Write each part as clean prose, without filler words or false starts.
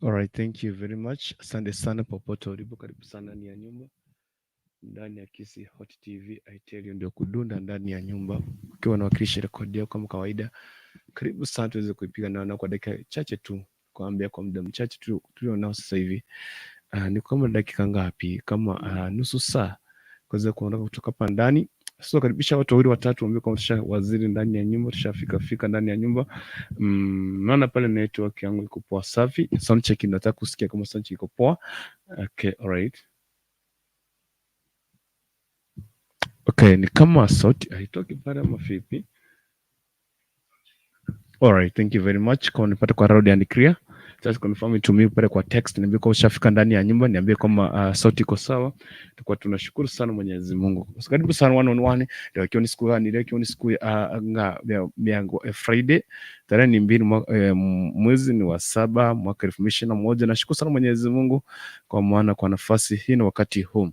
Alright, thank you very much. Asante sana popote ulipo, karibu sana ndani ya nyumba, ndani ya Kisii Hot TV. I tell you, ndio kudunda ndani ya nyumba, ukiwa unawakilisha rekodi yako kama kawaida. Karibu sana tuweze kuipiga naona kwa dakika chache tu, kuambia kwa muda mchache tu tulio nao sasa hivi. Ni kama dakika ngapi? Kama nusu saa kuweza kuondoka kutoka hapa ndani. So karibisha watu wawili watatu, waambie kwamba tusha waziri ndani ya nyumba, tushafika fika ndani ya nyumba. Naona pale network yangu iko poa safi. Sound check, nataka kusikia kama sound check iko poa. Okay, alright. Okay, ni kama sauti haitoki pale ama vipi? Alright, thank you very much. Kwa nipate kwa loud and clear. Just confirm it to me pale kwa text, niambie kwa ushafika ndani ya nyumba, niambie kama sauti iko sawa. Tutakuwa tunashukuru sana Mwenyezi Mungu. So, karibu sana one on one. Leo ikiwa ni siku gani? Leo ikiwa ni siku ya Friday, tarehe ni 2 mwezi ni wa 7 mwaka 2021. Nashukuru sana Mwenyezi Mungu kwa maana kwa nafasi hii na wakati huu.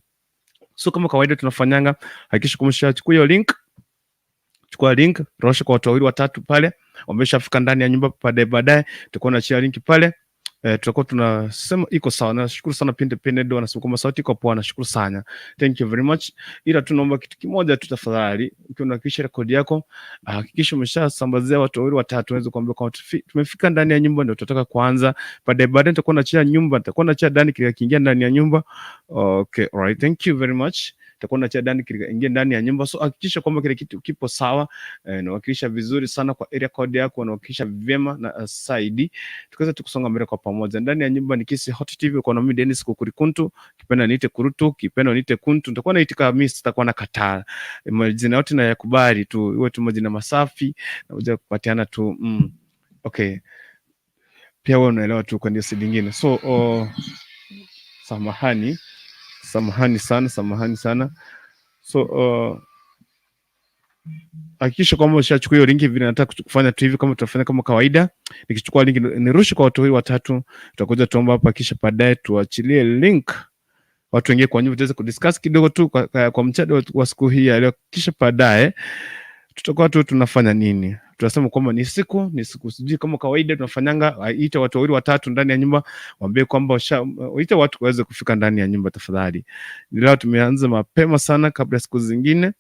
So kama kawaida tunafanyanga, hakikisha kumshachukua hiyo link, chukua link, rosha kwa watu wawili watatu pale wameshafika ndani ya nyumba. Baadaye baadaye tutakuwa na share link pale, tutakuwa tunasema iko sawa. Nashukuru sana Pinde Pinde ndio anasema kwamba sauti iko poa, nashukuru sana, thank you very much. Ila tunaomba kitu kimoja tu tafadhali, ukiwa unahakikisha rekodi yako, hakikisha umeshasambazia watu wawili watatu, waweze kuambia kwamba tumefika ndani ya nyumba, ndio tutataka kuanza. Baadaye baadaye nitakuwa na share nyumba, nitakuwa na share ndani kile kiingia ndani ya nyumba. Okay, alright, thank you very much. Nitakuwa na share ndani kile ingia ndani ya nyumba, so hakikisha kwamba kile kitu kipo sawa, nawakilisha vizuri sana kwa area code yako, nawakilisha vyema na saidi, tukaweza tukusonga mbele kwa pamoja. Ndani ya nyumba ni Kisii Hot TV, kwa nami Dennis Kukurikuntu, kipenda niite Kurutu, kipenda niite Kuntu, nitakuwa naitika mimi, sitakuwa na kataa majina yote na yakubali tu, iwe tu majina masafi na uja kupatiana tu. Okay, pia wewe unaelewa tu kwa ndio si lingine. So samahani, samahani sana, samahani sana. So hakikisha kwamba ushachukua hiyo linki vile nataka kufanya tu hivi, kama tutafanya kama kawaida. Nikichukua linki nirushe kwa watu watatu, tutakuja tuomba hapa, kisha baadaye tuachilie link watu wengine kwa nyumba, tuweze kudiscuss kidogo tu kwa mchado wa siku hii ya leo, kisha baadaye tutakuwa tu tunafanya nini? Tunasema kwamba ni siku sijui, kama kawaida tunafanyanga, ita watu wawili watatu ndani ya nyumba, waambie kwamba ita watu waweze kufika ndani ya nyumba tafadhali. Leo tumeanza mapema sana kabla siku zingine.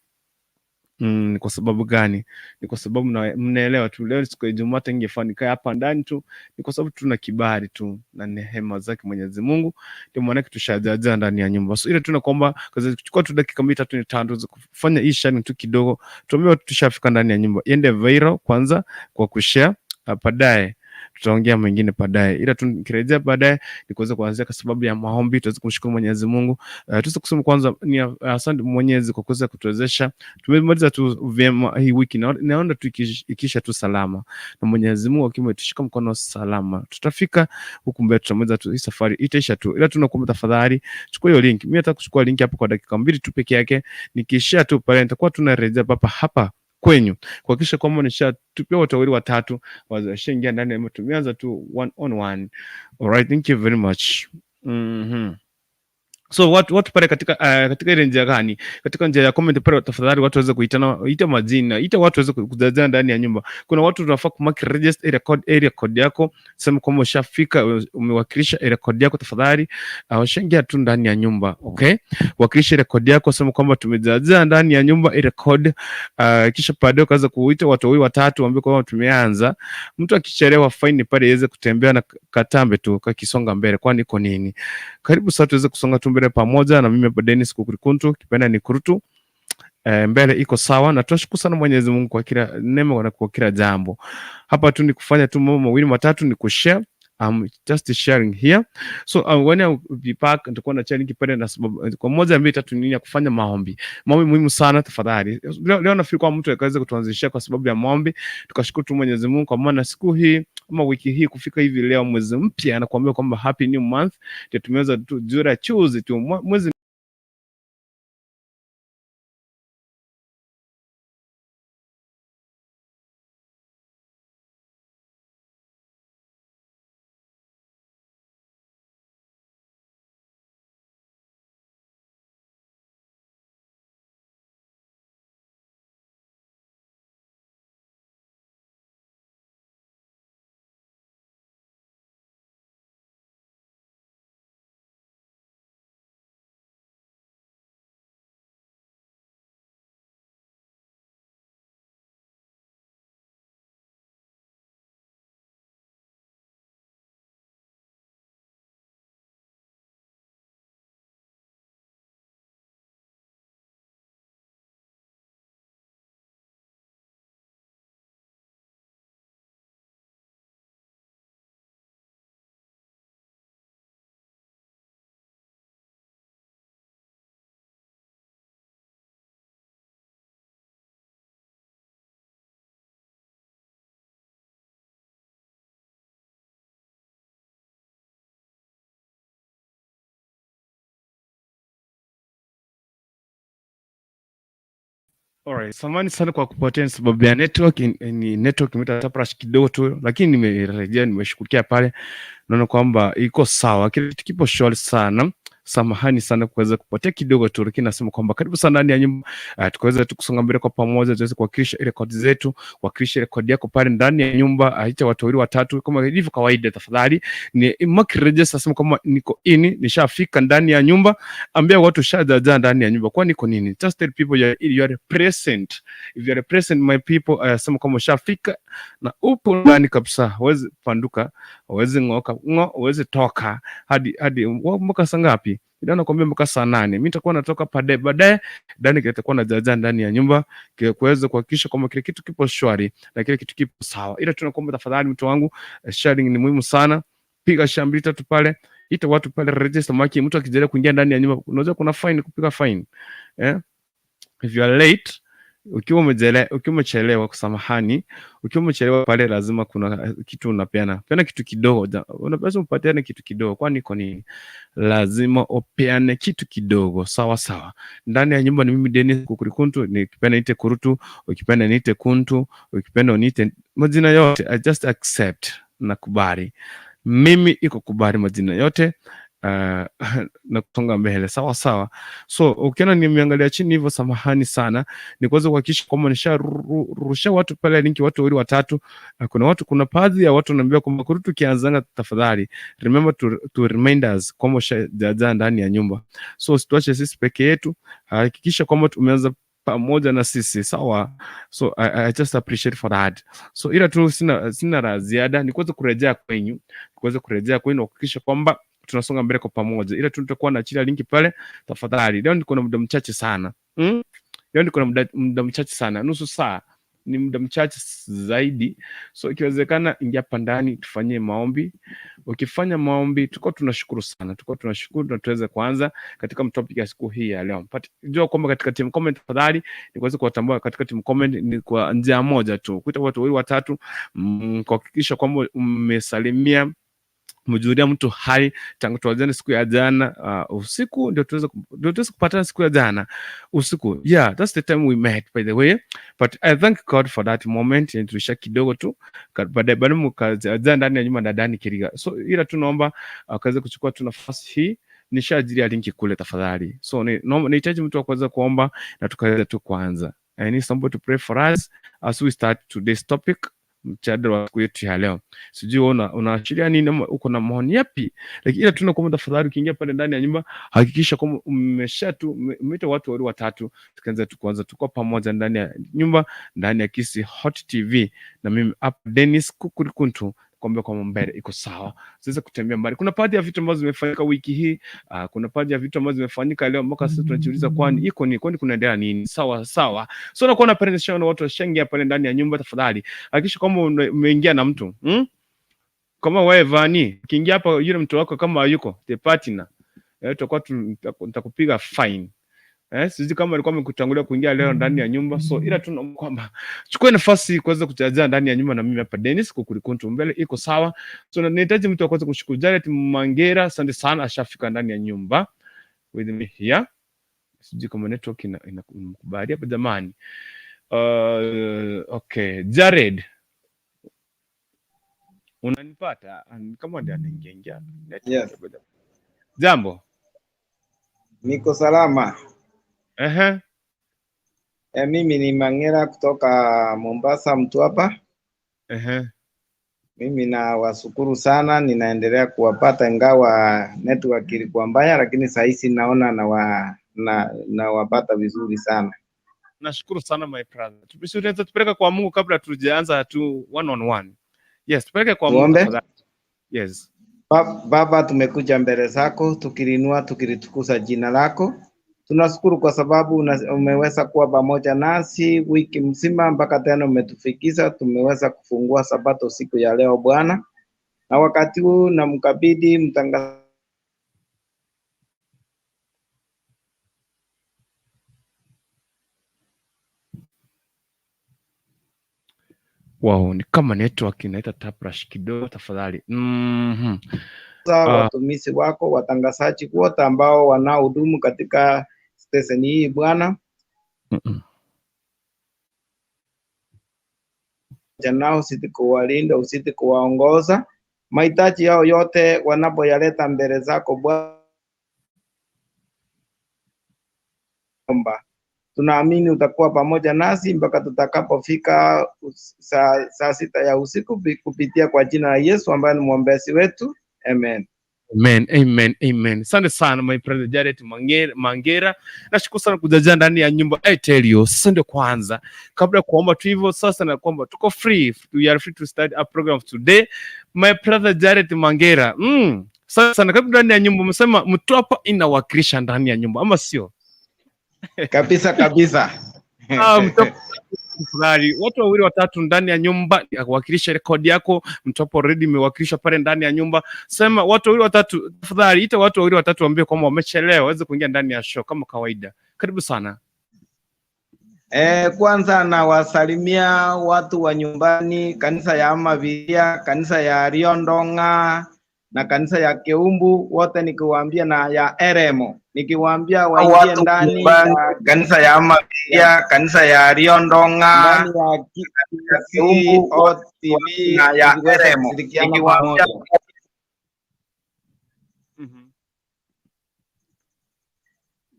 Ni kwa sababu gani? Ni kwa sababu mnaelewa tu, leo siku ya Ijumaa hata ingefaa nikae hapa ndani tu, ni kwa sababu tuna kibali tu na neema zake Mwenyezi Mungu, ndio maana tushajaja ndani ya nyumba. So ile tunakuomba kaza kuchukua tu dakika 2 3 5 kufanya hii sharing tu kidogo, tuombe watu tushafika ndani ya nyumba, iende viral kwanza kwa kushare, baadaye tutaongea mengine baadaye, ila tukirejea baadaye ni kuweza kuanzia kwa sababu ya maombi, tuweze kumshukuru Mwenyezi Mungu. Tuweze kusema kwanza ni asante Mwenyezi kwa kuweza kutuwezesha tumemaliza tu vyema hii wiki, naona tu ikisha tu salama, na Mwenyezi Mungu akiwa ametushika mkono salama, tutafika huku mbele, tutamaliza tu hii safari itaisha tu, ila tunakuomba tafadhali chukua hiyo link. Mimi nataka kuchukua link hapo kwa dakika 2 tu peke yake, nikishare tu pale nitakuwa tunarejea papa hapa kwenyu kuhakikisha kwamba nishatupia watu wawili watatu washaingia ndani ya tumeanza tu one on one. Alright, thank you very much. So watu pale katika katika ile njia gani? Katika njia ya comment pale, tafadhali watu waweze kuitana, ita majina, ita watu waweze kujazana ndani ya nyumba. Kuna watu tunafaa kumark register area code yako, sema kwamba ushafika, umewakilisha area code yako tafadhali. Ushaingia tu ndani ya nyumba, okay? Wakilisha area code yako, sema kwamba tumejazana ndani ya nyumba area code. Kisha baadaye ukaanza kuita watu wawili watatu, waambie kwamba tumeanza. Mtu akichelewa fine pale iweze kutembea na katambe tu kakisonga mbele, kwani iko nini? Karibu sasa tuweze kusonga tu mbele pamoja na mimi hapa Dennis Kukurikuntu, kipenda ni Kurutu. Mbele iko sawa, na tunashukuru sana Mwenyezi Mungu kwa kila neema na kwa kila jambo. Hapa tu ni kufanya tu mambo mawili matatu, ni kushare. I'm just sharing here. So when I be back nitakuwa na challenge pale na sababu kwa moja mbili tatu nini ya kufanya maombi. Maombi muhimu sana tafadhali. Leo nafikiri kwa mtu akaweza kutuanzishia kwa sababu ya maombi. Tukashukuru tu Mwenyezi Mungu kwa maana siku hii ama wiki hii kufika hivi leo mwezi mpya, anakuambia kwamba happy new month. Ndio tumeweza tu jura choose tu mwezi Alright, samahani sana kwa kupotea, ni sababu ya network ni network imeleta taprash kidogo tu, lakini nimerejea, nimeshughulikia pale, naona kwamba iko sawa, kila kitu kipo shwari sana. Samahani sana kuweza kupotea kidogo tu, lakini nasema kwamba karibu sana ndani ya nyumba. Tukaweza tu kusonga mbele kwa pamoja, tuweze kuwakilisha ile rekodi zetu, kuwakilisha rekodi yako pale ndani ya nyumba, aita watu wawili watatu kama ilivyo kawaida. Tafadhali ni Mark Regis asema kwamba niko in, nishafika ndani ya nyumba. Ambia watu shajaja ndani ya nyumba, kwani niko nini? Just tell people you are present. If you are present my people, sema kwamba ushafika na upo ndani kabisa, huwezi panduka, huwezi ng'oka ng'o, huwezi toka hadi mpaka saa ngapi? Ndio nakwambia mpaka saa 8. Mimi nitakuwa natoka pade baadaye, ndani kitakuwa na jaja ndani ya nyumba kuweza kuhakikisha kwamba kile kitu kipo shwari na kile kitu kipo sawa. Ila tunakuomba tafadhali, mtu wangu, sharing ni muhimu sana. Piga share mbili tatu pale, ita watu pale, register maki. Mtu akijaribu kuingia ndani ya nyumba, unaweza kuna fine, kupiga fine, eh? If you are late, ukiwa umechelewa, ukiwa umechelewa, samahani, ukiwa umechelewa pale, lazima kuna kitu unapeana, peana kitu kidogo, unapaswa upatiane kitu kidogo. Kwani kwa nini? Lazima upeane kitu kidogo, sawa sawa. Ndani ya nyumba ni mimi Dennis Kukurikuntu, nikipenda niite Kurutu, ukipenda niite Kuntu, ukipenda uniite majina yote, I just accept, nakubali. Mimi iko kubali majina yote na kusonga mbele sawa sawa. So ukiona nimeangalia chini hivyo, samahani sana, ni kuweza kuhakikisha kwamba nisharusha watu pale link, watu wawili watatu. Kuna watu, kuna baadhi ya watu wanaambia kwamba Kurutu ukianzanga, tafadhali remember to remind us kwamba ushajaja ndani ya nyumba. So usituache sisi peke yetu, hakikisha kwamba tumeanza pamoja na sisi sawa. So I just appreciate for that. So ila tu sina la ziada, ni kuweza kurejea kwenyu, kuweza kurejea kwenu kuhakikisha kwamba tunasonga mbele kwa pamoja, ila tu tutakuwa naachilia link pale tafadhali. Leo niko na muda mchache sana, Leo niko na muda mchache sana, nusu saa ni muda mchache zaidi, so ikiwezekana ingia hapa ndani tufanyie maombi. Ukifanya maombi, tuko tunashukuru sana, tuko tunashukuru na tuweze kuanza katika topic ya siku hii ya leo. But jua kwamba katika team comment tafadhali, ni kuweza kuwatambua katika team comment ni kwa njia moja tu, kuita watu wawili watatu, kuhakikisha kwamba umesalimia mjulia mtu hai tangu tuanzane siku ya jana usiku, ndio tuweze kupatana siku ya jana usiku. Yeah, that's the time we met by the way, but I thank God for that moment. Tulisha kidogo tu baadaye baadaye mkaja ndani ya nyumba na ndani Kiriga. So ila tunaomba kaweze kuchukua tu nafasi hii, nishaajilia link kule tafadhali. So nahitaji mtu wa kuweza kuomba na tukaweza tu kuanza. I need somebody to pray for us as we start today's topic, mjadala wa siku yetu ya leo. Sijui wewe unaashiria nini ama uko na maoni yapi? Lakini ila tunakuomba tafadhali, ukiingia pale ndani ya nyumba hakikisha kwamba umesha tu umeita watu wawili watatu, tukaanza tu kuanza tuko pamoja ndani ya nyumba, ndani ya Kisii Hot TV, na mimi hapa Dennis Kukurikuntu kwamba kwa mbele iko sawa, siweze kutembea mbali. Kuna baadhi ya vitu ambazo zimefanyika wiki hii, kuna baadhi ya vitu ambazo zimefanyika leo mpaka sasa tunajiuliza kwani iko ni kwani kunaendelea nini? Sawa sawa. So nakuwa na parents na watu washangia pale ndani ya nyumba, tafadhali hakikisha kwamba umeingia na mtu, Kama wewe Vani, ukiingia hapa yule mtu wako kama hayuko the partner, tutakuwa nitakupiga fine. Sijui kama alikuwa amekutangulia kuingia leo ndani ya nyumba. So ila tu kwamba chukua nafasi kuweza kujaza ndani ya nyumba na mimi hapa Dennis Kukurikuntu mbele iko sawa. So nahitaji mtu wa kuweza kushukuru Janet Mangera, asante sana, ashafika ndani ya nyumba with me here. Sijui kama network inakubali hapa jamani. Okay, Jared unanipata? Kama ndiye anaingia ingia. Yes. Jambo. Niko salama. Mimi ni Mangera kutoka Mombasa Mtwapa. Mimi nawashukuru sana, ninaendelea kuwapata ingawa network ilikuwa mbaya, lakini saa hizi naona nawapata vizuri sana. Nashukuru sana my brother. Tunaweza tupeleka kwa Mungu kabla tujaanza tu one on one. Yes, tupeleke kwa Mungu Tuombe. tafadhali. Yes. Baba, tumekuja mbele zako tukilinua tukilitukuza jina lako. Tunashukuru kwa sababu umeweza kuwa pamoja nasi wiki mzima mpaka tena umetufikisha, tumeweza kufungua Sabato siku ya leo Bwana. Na wakati huu namkabidhi mtangazaji Wow, ni kama network inaita taprash kidogo tafadhali. Watumishi wako, watangazaji wote ambao wanaohudumu katika stesheni hii Bwana. Nao uzidi kuwalinda, uzidi kuwaongoza mahitaji yao yote wanapoyaleta mbele zako Bwana. Tunaamini utakuwa pamoja nasi mpaka tutakapofika saa 6 ya usiku kupitia kwa jina la Yesu ambaye ni mwombezi wetu. Amen. Amen, amen, amen. Asante sana my brother Jared Mangera. Nashukuru sana kujaja ndani ya nyumba. I tell you, sasa ndio kwanza. Kabla ya kuomba tu hivyo sasa na kwamba tuko free. We are free to start our program today. My brother Jared Mangera. Sasa sana karibu ndani ya nyumba. Umesema Mtwapa inawakilisha ndani ya nyumba ama sio? Kabisa kabisa. Ah, Mtwapa furahi. Watu wawili watatu ndani ya nyumba ya kuwakilisha rekodi yako. Mtwapa already imewakilishwa pale ndani ya nyumba. Sema watu wawili watatu, tafadhali ita watu wawili watatu waambie kwamba wamechelewa waweze kuingia ndani ya show kama kawaida. Karibu sana. Kwanza nawasalimia watu wa nyumbani, kanisa ya Amaviria, kanisa ya Riondonga na kanisa ya Keumbu, wote nikiwaambia, na ya Eremo nikiwaambia waingie ndani ya kanisa ya Amaviria, kanisa ya Riondonga ndani ya Keumbu TV na ya tuweze Eremo kushirikiana nikiwaambia pamoja.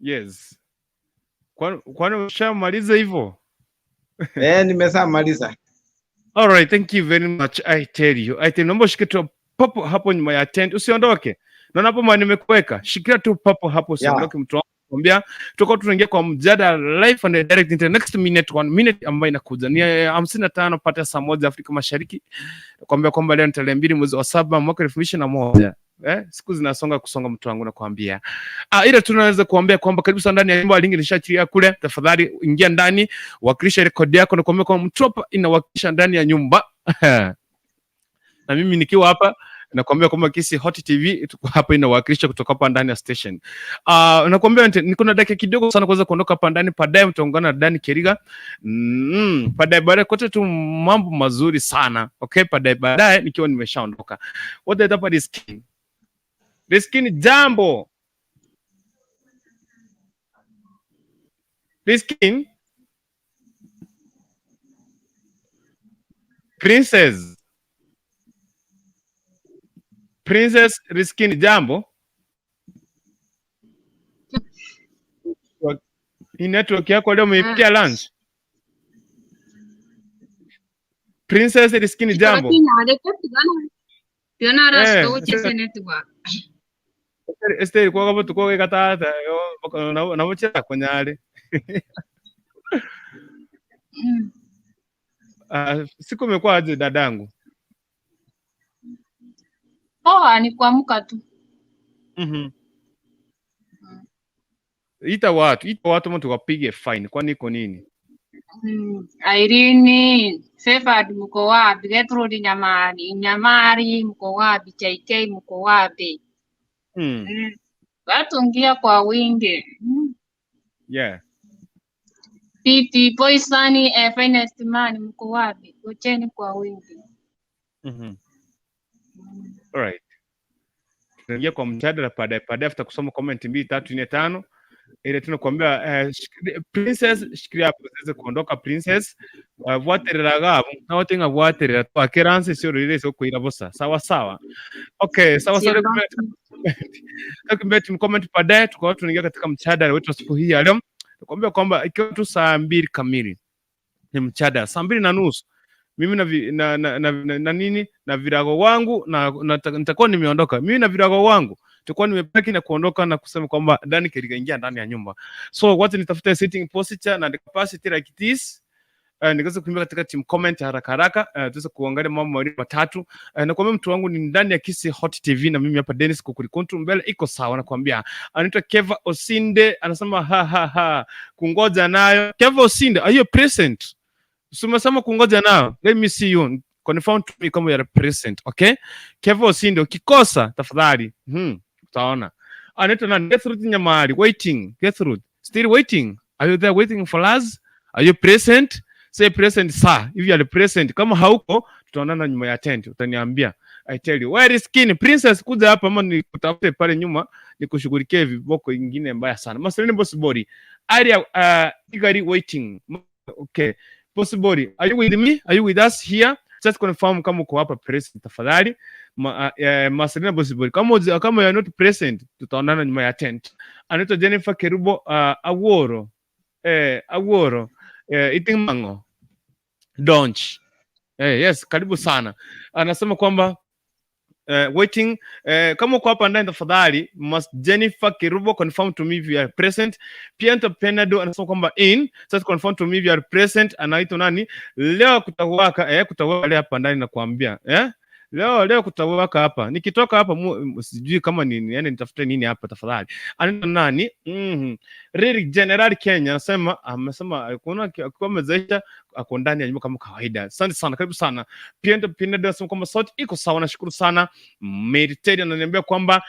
Yes. Kwani ushamaliza hivyo? Nimeshamaliza. All right, thank you very much. I tell you. I tell you, naomba ushike tu papo hapo nyuma ya tent, usiondoke. Naona hapo mwa nimekuweka. Shikilia tu papo hapo usiondoke mtu wangu. Kwambia tutakuwa tunaingia kwa mjadala live and direct in the next minute, 1 minute ambayo inakuja. Ni 55 pata saa 1 Afrika Mashariki. Nakwambia kwamba leo ni tarehe 2 mwezi wa 7 mwaka 2021. Siku zinasonga kusonga mtu wangu nakwambia. Ila tunaweza kuambia kwamba karibu sana ndani ya nyumba, link nishaachilia kule. Tafadhali ingia ndani, wakilisha rekodi yako na kuambia kwamba Mtwapa inawakilisha ndani ya nyumba. Na mimi nikiwa hapa nakwambia kwamba Kisii Hot TV tuko hapa inawakilisha kutoka hapa ndani ya station. Nakwambia niko na dakika kidogo sana kuweza kuondoka hapa ndani, baadaye mtaungana na Dani Keriga. Baadaye baadaye kote tu mambo mazuri sana. Okay, baadaye baadaye nikiwa nimeshaondoka. What the hapa is king. Rizkini, jambo. Rizkini. Princess. Princess Rizkini, jambo. Hii network yako leo umeipitia lunch. Princess Rizkini, jambo. Este kwa kama tuko kata yo na vochera konyale. Siku imekuwa aje dadangu? Poa, ni kuamka tu. Ita watu mtu wapige fine, kwani iko nini? Irene, Favored mko wapi? Gertrude Nyamari mko wapi? JK mko wapi? Watu ingia kwa wingi. Yeah. PT Poisoni, Finest Man mko wapi? Gocheni kwa wingi. All right. Tunaingia kwa mjadala baadaye baadaye after kusoma comment 2 3 4 5. Ile tunakuambia Princess shikilia hapo ziweze kuondoka Princess. Bwaterera gabo na wote nga bwaterera twakeranse sio rire sio kuira bosa. Sawa sawa. Okay, sawa sawa. Tukimbia comment baadaye tukawa tunaingia katika mjadala wetu siku hii ya leo. Tukwambia kwamba ikiwa tu saa 2 kamili ni mjadala, saa 2:30 mimi na nini na virago wangu na nitakuwa nimeondoka. Mimi na virago wangu tutakuwa nimepaki na kuondoka na kusema kwamba ndani Keriga ingia ndani ya nyumba. So wacha nitafute sitting posture na capacity like this. Nikaweza kuingia katika team comment haraka haraka, tuweze kuangalia mambo mawili matatu. Nakwambia mtu wangu ni ndani ya Kisii Hot TV na mimi hapa Dennis Kukurikuntu mbele iko sawa nakwambia. Anaitwa Keva Osinde anasema ha ha ha kungoja nayo. Keva Osinde, are you present? Sema kungoja nayo. Let me see you. Confirm to me kama you are present, okay? Keva Osinde ukikosa tafadhali. Utaona. Anaitwa nani? Gertrude Nyamari waiting. Gertrude still waiting. Are you there waiting for us? Are you present? Say present sir. If you are present, kama hauko tutaonana nyuma ya tent, utaniambia. I tell you. Where is skin princess? Kuja hapa ama nikutafute pale nyuma nikushughulikie viboko ingine mbaya sana. Maselini boss body. Area igari waiting. Okay. Possibly. Are you with me? Are you with us here? Just confirm kama uko hapa present tafadhali. Marcelina Possibly. Kama you are not present, tutaonana nyuma ya tent. Anaitwa Jennifer Kerubo Aworo. Aworo. Itingmango. Donch. Yes, karibu sana. Anasema kwamba waiting, kama uko hapa ndani tafadhali must Jennifer Kerubo confirm to me if you are present. Piento Penado anasema kwamba in just confirm to me if you are present. Anaitwa nani? Leo kutawaka, kutawaka leo hapa ndani nakwambia. Leo kutawaka hapa. Nikitoka hapa sijui kama ni yani nitafute nini hapa tafadhali. Anaitwa nani? Riri General Kenya anasema, amesema kuna kwa amezeesha, ako ndani ya nyumba kama kawaida. Asante sana, karibu sana. Piento Penado anasema kwamba sauti iko sawa, nashukuru sana. Mary Teddy ananiambia kwamba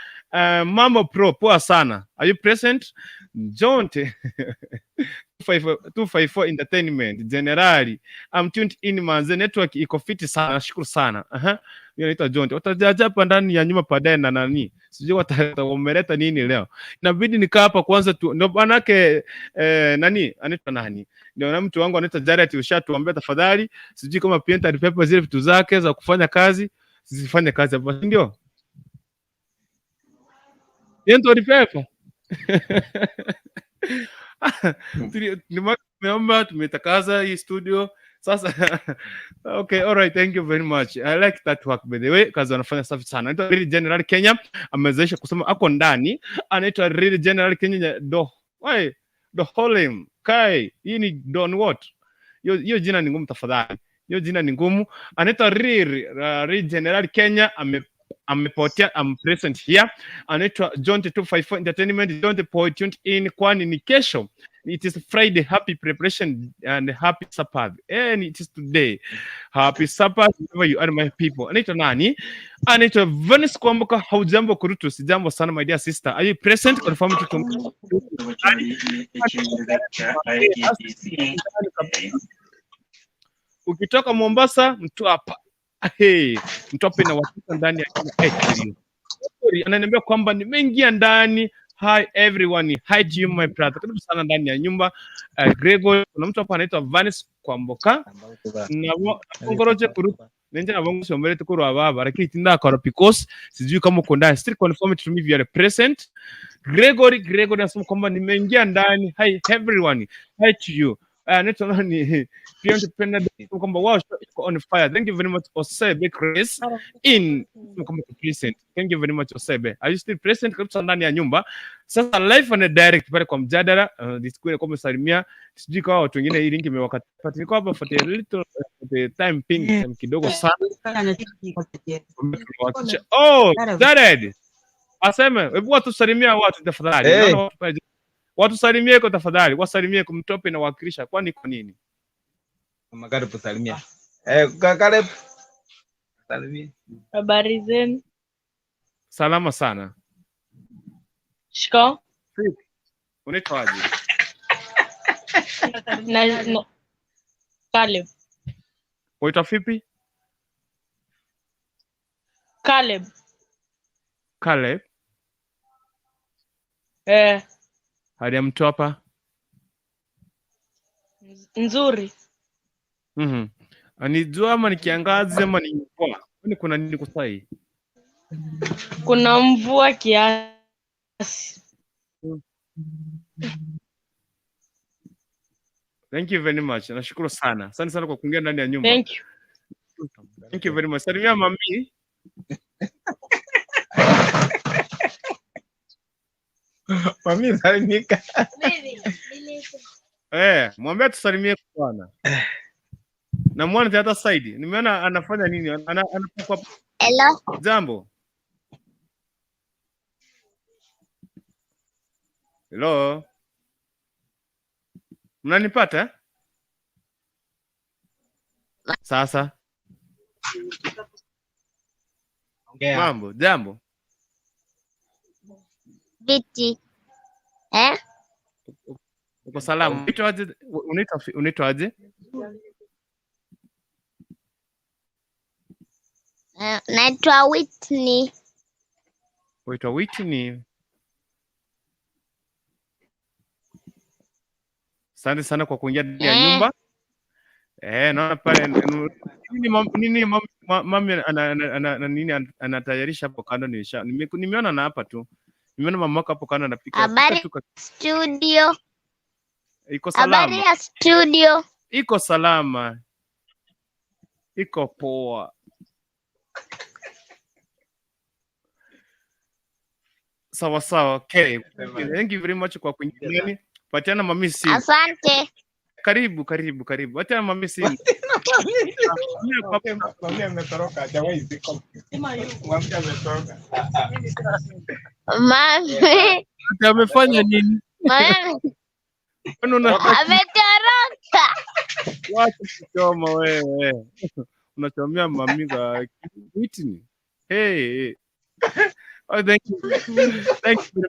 mambo pro, poa sana. Are you present? Jonte 254 Entertainment Generali, I'm tuned in manze, network iko fiti sana, nashukuru sana. Aha. Hiyo inaitwa Jonte. Watajaja hapa ndani ya nyumba baadaye na nani? Sijui wameleta nini leo. Inabidi nikaa hapa kwanza tu. Ndio manake nani? Anaitwa nani? Ndio na mtu wangu anaitwa Jared, ushatuambia tafadhali. Sijui kama Pienta alipepa zile vitu zake za kufanya kazi, zisifanye kazi hapa, si ndio? Pienta alipepa. Tumeomba, tumetakaza hii studio sasa. Okay, all right, thank you very much. I like that work, by the way, kazi wanafanya safi sana. Anaitwa Real General Kenya, amewezesha kusema ako ndani. Anaitwa Real General Kenya do why do Holem kai, hii ni don what, hiyo jina ni ngumu tafadhali, hiyo jina ni ngumu. Anaitwa Real General Kenya amepotea. I'm present here. Anaitwa John 254 Entertainment, John Point tuned in, kwani ni kesho. It is Friday. Happy preparation and happy supper. And it is today. Happy supper wherever you are, my people. Anaitwa nani? Anaitwa Venice Kwamboka. Haujambo Kurutu? Sijambo sana, my dear sister. Are you present? Confirm to Ukitoka Mombasa, Mtwapa. Hey, Mtwapa inawakika ndani ya Kenya. Hey, ananiambia kwamba nimeingia ndani. Hi everyone, hi to you my brother. Karibu sana ndani ya nyumba. Gregor, kuna mtu hapa anaitwa Vanis Kwamboka na ngoroje kuru nenje na bongo sombere tukuru ababa, lakini tinda akora because sijui kama uko ndani. Still confirm to me if you are present. Gregory anasema kwamba nimeingia ndani. Hi everyone, hi to you. Anaitwa nani? Pia nitapenda kwamba wow, iko on fire. Thank you very much Osebe Chris in kwamba present. Thank you very much Osebe. Are you still present? Karibu sana ndani ya nyumba. Sasa live and direct pale kwa mjadala, uh, kwa salimia. Sijui kwa watu wengine hii link imewakata. Niko hapa for the little for the time ping time kidogo sana. Oh, Jared. Aseme, hebu watu salimia watu tafadhali. Hey. Watu salimie kwa tafadhali, wasalimie kumtope na wakilisha, kwani kwa nini? Karibu salimia. Karibu. Salimia. Habari zenu? Salama sana. Shikao. Unaitwaje? Na Caleb. Unaitwa vipi? Caleb. Caleb. Eh. Hali ya mtu hapa? Nzuri. Ni jua ama ni kiangazi ama ni mvua? Kwani kuna nini kwa sasa? Kuna mvua kiasi. Thank you very much. Nashukuru sana. Asante sana kwa kuingia ndani ya nyumba. Thank you. Thank you very much. Salimia mami. Mami salimika. Mwambie tusalimie bwana. Na mwana hata side. Nimeona anafanya nini? Ana Hello. Jambo. Hello. Mnanipata? Sasa. Ongea. Mambo, jambo. Viti. Uko salama? Unaitwa aje? Unaitwa aje? Naitwa Whitney. Unaitwa Whitney. Asante sana kwa kuingia ndani ya nyumba. Naona pale nini mami nini anatayarisha hapo kando, nimeona na hapa tu. Nimeona mama yako hapo kando anapika. Habari Pika tu studio. Iko Habari salama. ya studio. Iko salama. Iko poa. Sawa sawa. Okay. Thank you very much kwa kuingia ndani. Patiana mami simu. Asante. Karibu, karibu, karibu. Patiana mami simu. Mami ametoroka, hajawahi ziko. Mami ametoroka. Mami. Ati amefanya nini? Mami Kwani ametoroka. Wacha kuchoma wewe. Unachomea mami kwa Whitney. Hey. Oh, thank you. Thank you.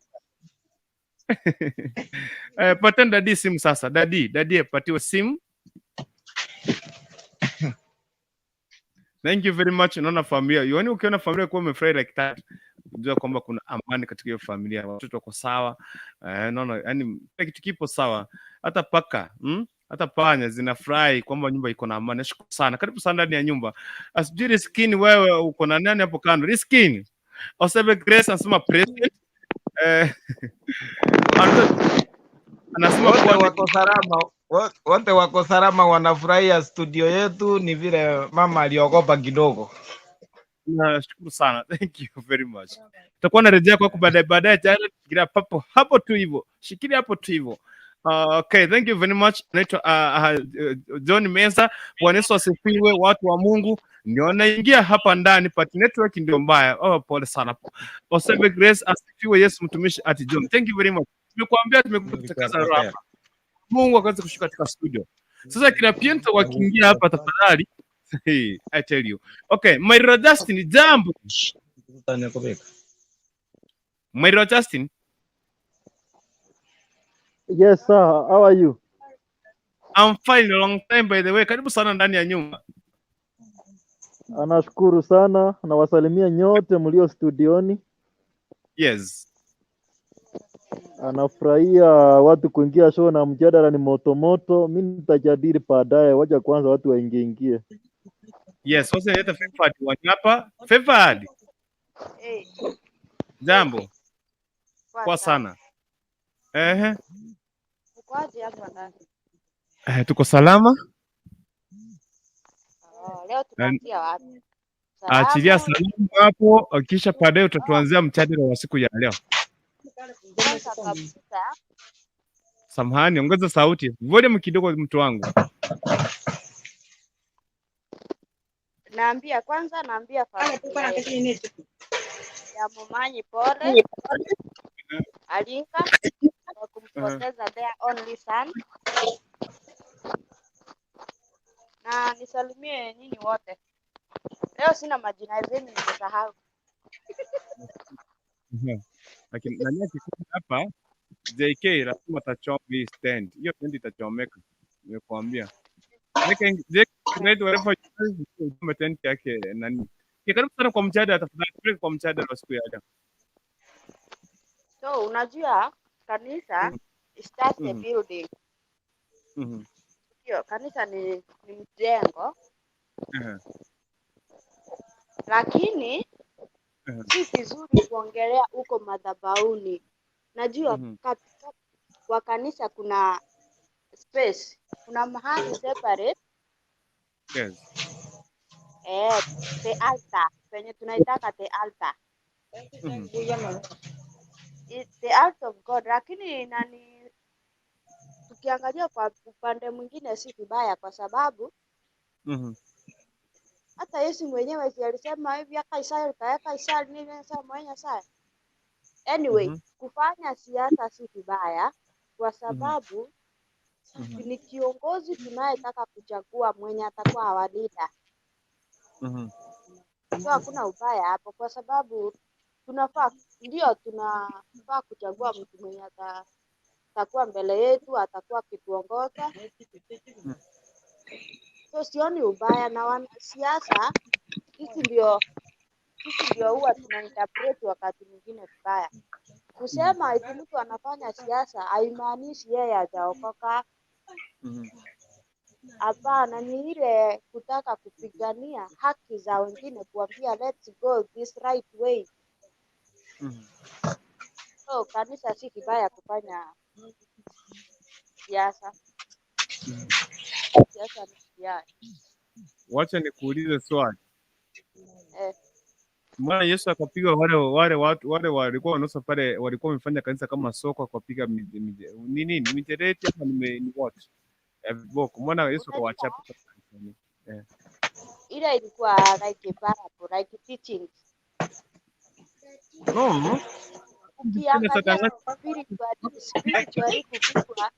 Pateni dadi simu sasa. Dadi apatiwe simu. Thank you very much. Unaona familia. Yaani ukiona familia kuwa umefurahi like that, unajua kwamba kuna amani katika hiyo familia. Watoto wako sawa. Naona yani kila kitu kipo sawa. Hata paka, Hata panya zinafurahi kwamba nyumba iko na amani. Nashukuru sana. Karibu sana ndani ya nyumba. Asijui Riskini wewe uko na nani hapo kando? Riskini. Osebe Grace anasema president. Anasema Wote kuwa wako salama, wote wako salama, wanafurahia studio yetu. Ni vile mama aliogopa kidogo. Nashukuru sana. Thank you very much. Tutakuwa narejea kwako baadaye baadaye, tayari shikilia papo hapo tu hivyo. Shikilia hapo tu hivyo. Okay, thank you very much. Naitwa John Meza. Bwana Yesu asifiwe, watu wa Mungu. Ndio naingia hapa ndani, but network ndio mbaya. Oh, pole sana. Osebe Grace asifiwe, Yesu mtumishi at John. Thank you very much. Tumekuambia tumekutakasa roho hapa. Mungu akaweza kushuka katika studio. Sasa kina Piento wakiingia hapa tafadhali. Hey, I tell you. Okay, Mairo Justin, jambo. Mairo Justin. Yes sir, how are you? I'm fine, long time by the way. Karibu sana ndani ya nyumba. Anashukuru sana, nawasalimia nyote mlio studioni. Yes. Anafurahia watu kuingia show na mjadala ni moto moto. Mi nitajadili baadaye, wacha kwanza watu waingie ingie. Yes, wasa leta Favored wanyapa. Favored. Hey, Jambo. poa Poa sana. sana. Ehe. Uko aje hapa ndani? Tuko salama. Oh, leo tunaanzia wapi? Achilia Salamu salamu hapo, kisha baadaye utatuanzia mjadala wa siku ya leo. kwanza kabisa. Samahani, ongeza sauti. Volume kidogo mtu wangu. Naambia kwanza, naambia familia ya Momanyi pole Alinka kwa kumpoteza their only son, na nisalimie nyinyi wote. Leo sina majina zenu, nimesahau. Lakini nani akikuja hapa JK lazima atachoma hii stand. Hiyo stand itachomeka. Nimekuambia. JK right wherever you are, uchome tent yake nani. Karibu sana kwa mjadala tafadhali. Tupeleke kwa mjadala wa siku ya leo. So unajua kanisa is just a building. Ndio, kanisa ni mjengo, lakini si vizuri kuongelea huko madhabahuni. Najua katika kwa kanisa kuna space, kuna mahali separate, the altar, penye tunaitaka the altar. The altar of God, lakini nani, tukiangalia kwa upande mwingine si vibaya, kwa sababu hata Yesu mwenyewe si alisema hivi, Kaisari kae Kaisari, nini sasa mwenye sasa. Anyway, kufanya siasa si vibaya kwa sababu ni kiongozi tunayetaka kuchagua mwenye atakuwa our leader. So hakuna ubaya hapo, kwa sababu tunafaa, ndio tunafaa kuchagua mtu mwenye atakuwa mbele yetu, atakuwa akituongoza. So sioni ubaya, na wanasiasa sisi ndio huwa tunainterpret wakati mwingine vibaya. Kusema eti mtu anafanya siasa haimaanishi yeye hajaokoka. Hapana, ni ile kutaka kupigania haki za wengine, kuambia let's go this right way. So kanisa si kibaya kufanya siasa, siasa ni kibaya. Wacha nikuulize swali. Eh, Mbona Yesu akapiga wale watu wale walikuwa wanauza pale, walikuwa wamefanya kanisa kama soko, akapiga nini nini mijeledi ama ni what ya viboko. Mbona Yesu unajua akawachapa kanisani? Eh. ile ilikuwa like a parable, like teachings. No, Ukiangalia spiritually kupigwa,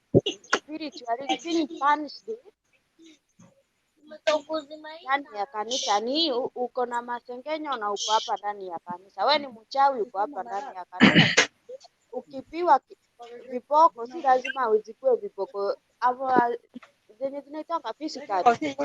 spiritually being punished ndani ya kanisa ni uko na masengenyo na uko hapa ndani ya kanisa. We ni mchawi, uko hapa ndani ya kanisa. Ukipiwa viboko, si lazima uzikue viboko ama zenye zinaitanga physically.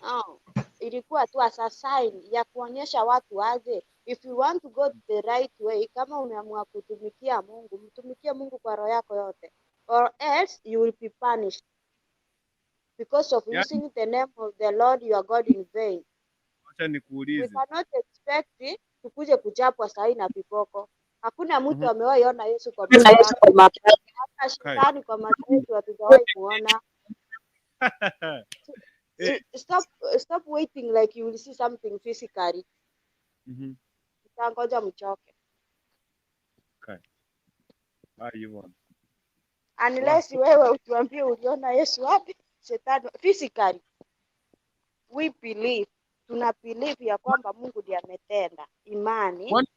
Oh, ilikuwa tu as a sign ya kuonyesha watu aje, if you want to go the right way, kama umeamua kutumikia Mungu, mtumikie Mungu kwa roho yako yote, or else you will be punished because of Yaani, using the name of the Lord your God in vain. wacha We nikuulize. cannot expect tukuje kuchapwa sahi na viboko. Hakuna mtu amewahi ona Yesu kwa macho yake, hata Kai. shetani kwa macho yetu hatujawahi kuona. Eh, Stop waiting like you will see something physically. Utangoja mchoke. Kai. Ah, Yvonne. Unless wewe utuambie uliona Yesu wapi, shetani physically. We believe, tuna believe ya kwamba Mungu ndiye ametenda. Imani Kwani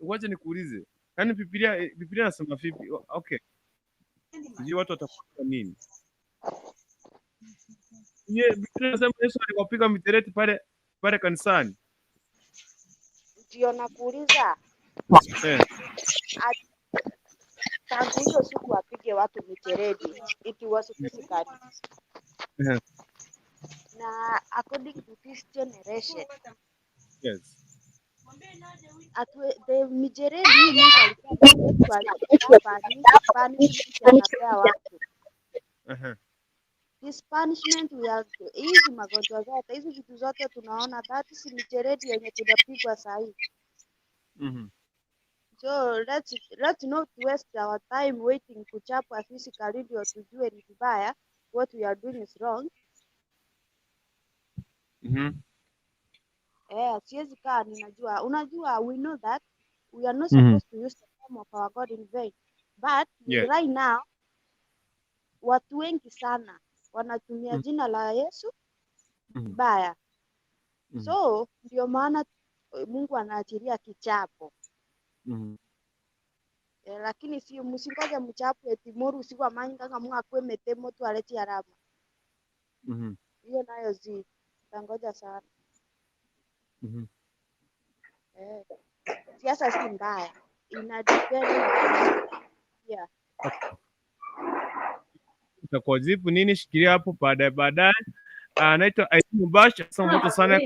wacha nikuulize. Yaani Biblia inasema vipi? Okay. Sijui watu watakuwa nini. Ye, Biblia inasema Yesu aliwapiga mitereti pale pale kanisani. ndio nakuuliza, Eh. tangu hiyo siku apige watu micheredi, it was physically. Eh. Na according to this generation Yes. the mijeredi hii Mungu alikuwa alikuwa punishment anapea watu. This punishment we are, hizi magonjwa zote hizi vitu zote tunaona that is mijeredi yenye tunapigwa sahii. So let's not waste our time waiting kuchapwa physically ndio tujue ni vibaya, what we are doing is wrong. Eh, siwezi kaa ninajua, unajua we know that we are not supposed to use the name of our God in vain, but Yes. right now watu wengi sana wanatumia jina la Yesu vibaya. So ndio maana Mungu anaachilia kichapo. Eh, lakini sio msingoje mchapo eti moru usiku amanyinga mwakwe metemo twaletie alama. Hiyo nayo zi tangoja sana. Eh, siasa si mbaya, ina depend na yeah. Utakuwa zipu nini? Shikilia hapo baadaye baadaye. Anaitwa Aimu Bash, anasema moto sana.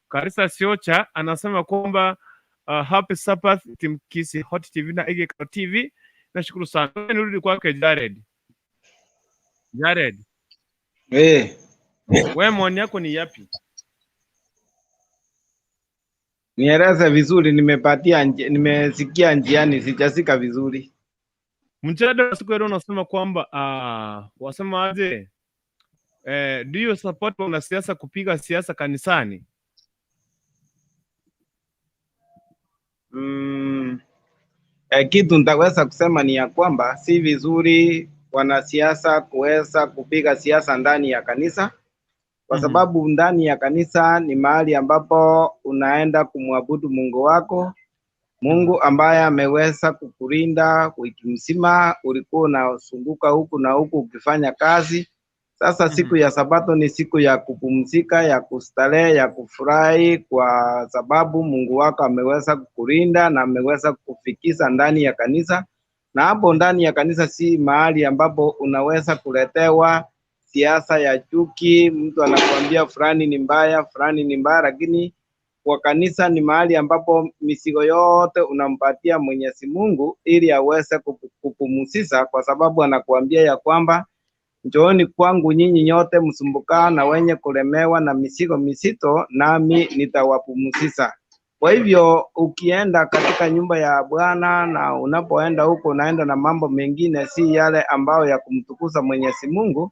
Karisa Siocha anasema kwamba happy Sabbath Team Kisii Hot TV na Igeka TV. Nashukuru sana. Nirudi kwake Jared. Jared, Eh, wewe maoni yako ni yapi? nieleze vizuri, nimesikia njiani, sijasika vizuri. Mjadala wa siku ya leo unasema kwamba wasema aje? Do you support wanasiasa kupiga siasa kanisani? Kitu nitaweza kusema ni ya kwamba si vizuri wanasiasa kuweza kupiga siasa ndani ya kanisa, kwa sababu ndani ya kanisa ni mahali ambapo unaenda kumwabudu Mungu wako, Mungu ambaye ameweza kukulinda wiki mzima, ulikuwa unazunguka huku na huku ukifanya kazi. Sasa siku ya Sabato ni siku ya kupumzika, ya kustarehe, ya kufurahi, kwa sababu Mungu wako ameweza kukulinda na ameweza kukufikisha ndani ya kanisa. Na hapo ndani ya kanisa si mahali ambapo unaweza kuletewa siasa ya chuki, mtu anakuambia fulani ni mbaya, fulani ni mbaya, lakini Kwa kanisa ni mahali ambapo mizigo yote unampatia Mwenyezi Mungu ili aweze kupumzisha, kwa sababu anakuambia ya kwamba njooni kwangu nyinyi nyote msumbukao na wenye kulemewa na mizigo mizito, nami nitawapumzisha. Kwa hivyo ukienda katika nyumba ya Bwana na unapoenda huko unaenda na mambo mengine si yale ambayo ya kumtukuza Mwenyezi Mungu,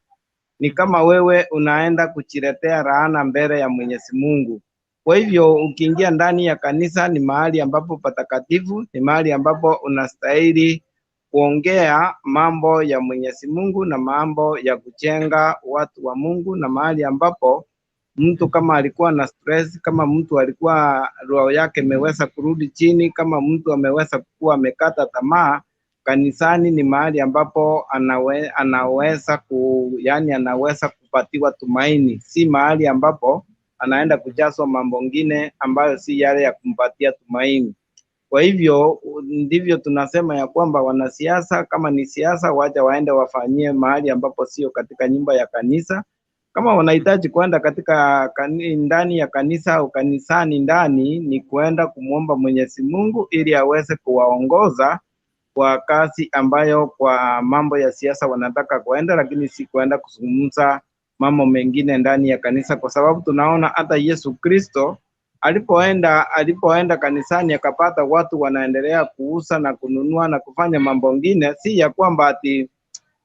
ni kama wewe unaenda kujiletea laana mbele ya Mwenyezi Mungu. Kwa hivyo ukiingia ndani ya kanisa ni mahali ambapo patakatifu, ni mahali ambapo unastahili kuongea mambo ya Mwenyezi Mungu na mambo ya kujenga watu wa Mungu, na mahali ambapo mtu kama alikuwa na stress, kama mtu alikuwa roho yake imeweza kurudi chini, kama mtu ameweza kuwa amekata tamaa, kanisani ni mahali ambapo anaweza yani anaweza kupatiwa tumaini, si mahali ambapo anaenda kujazwa mambo ngine ambayo si yale ya kumpatia tumaini. Kwa hivyo ndivyo tunasema ya kwamba wanasiasa, kama ni siasa, wacha waende wafanyie mahali ambapo sio katika nyumba ya kanisa. Kama wanahitaji kwenda katika ndani ya kanisa au kanisani ndani, ni kuenda kumwomba Mwenyezi Mungu ili aweze kuwaongoza kwa kazi ambayo kwa mambo ya siasa wanataka kuenda, lakini si kuenda kuzungumza mambo mengine ndani ya kanisa, kwa sababu tunaona hata Yesu Kristo alipoenda kanisani akapata watu wanaendelea kuuza na kununua na kufanya mambo mengine, si ya kwamba ati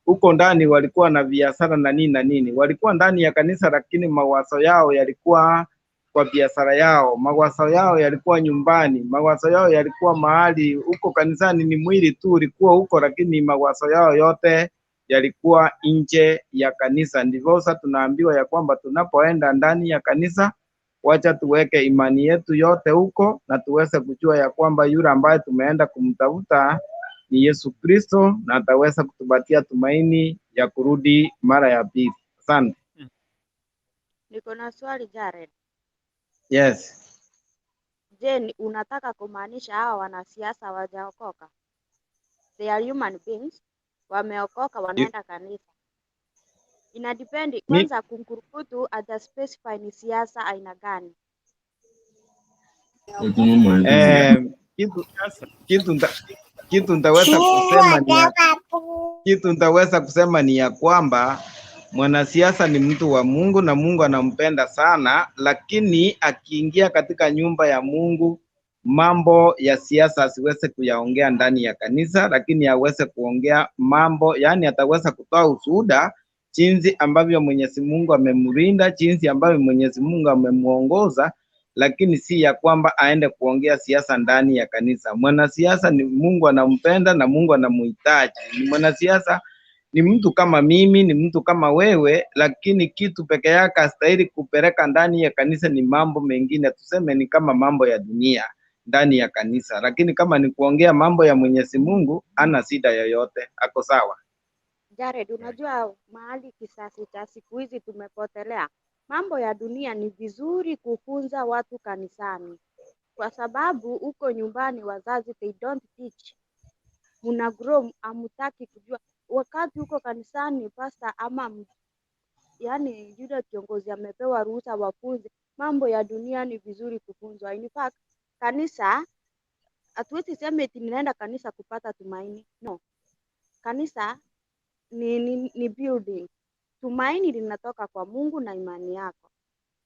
huko ndani walikuwa na biashara na nini na nini. Walikuwa ndani ya kanisa, lakini mawazo yao yalikuwa kwa biashara yao, mawazo yao yalikuwa nyumbani, mawazo yao yalikuwa mahali huko. Kanisani ni mwili tu ulikuwa huko, lakini mawazo yao yote yalikuwa nje ya kanisa. Ndivyo sasa tunaambiwa ya kwamba tunapoenda ndani ya kanisa, wacha tuweke imani yetu yote huko na tuweze kujua ya kwamba yule ambaye tumeenda kumtafuta ni Yesu Kristo, na ataweza kutupatia tumaini ya kurudi mara ya pili. Asante. Niko na swali Jared. Yes. Je, unataka kumaanisha hawa wanasiasa hawajaokoka? They are human beings, wameokoka, wanaenda kanisa. Ina depend kwanza, kunkurukutu haja specify ni siasa aina gani. Kitu nitaweza kusema ni ya kwamba mwanasiasa ni mtu wa Mungu na Mungu anampenda sana, lakini akiingia katika nyumba ya Mungu mambo ya siasa asiweze kuyaongea ndani ya kanisa, lakini aweze kuongea mambo, yani ataweza kutoa ushuhuda jinsi ambavyo Mwenyezi Mungu amemlinda, jinsi ambavyo Mwenyezi Mungu amemuongoza, lakini si ya kwamba aende kuongea siasa ndani ya kanisa. Mwanasiasa ni Mungu anampenda na Mungu anamuhitaji. Ni mwanasiasa ni mtu kama mimi, ni mtu kama wewe, lakini kitu peke yake astahili kupeleka ndani ya kanisa ni mambo mengine, tuseme ni kama mambo ya dunia ndani ya kanisa, lakini kama ni kuongea mambo ya Mwenyezi Mungu ana shida yoyote, ako sawa. Jared, unajua mahali kisasi cha siku hizi tumepotelea. Mambo ya dunia ni vizuri kufunza watu kanisani, kwa sababu huko nyumbani wazazi they don't teach. Muna grow, hamutaki kujua. Wakati huko kanisani pastor ama yani yule kiongozi amepewa ruhusa wafunze mambo ya dunia, ni vizuri kufunzwa. In fact, kanisa hatuwezi sema eti ninaenda kanisa kupata tumaini. No, kanisa ni building. Tumaini linatoka kwa Mungu na imani yako,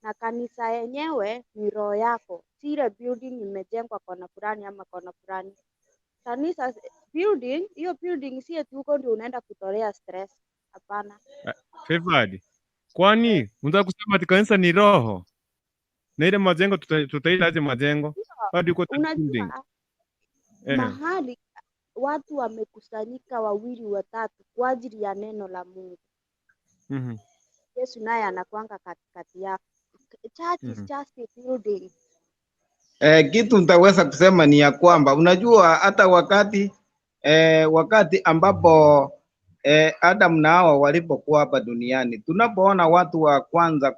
na kanisa yenyewe ni roho yako, si ile building imejengwa kona fulani ama kona fulani. Kanisa building, hiyo building si eti huko ndio unaenda kutolea stress. Hapana. Favored, kwani unataka kusema ati kanisa ni roho na ile majengo tutaita aje majengo? Bado iko building. Unajua mahali watu wamekusanyika wawili watatu kwa ajili ya neno la Mungu. Yesu naye anakuanga katikati yao. Church is just a building. Kitu nitaweza kusema ni ya kwamba unajua hata wakati ambapo Adam na Hawa walipokuwa hapa duniani, tunapoona watu wa kwanza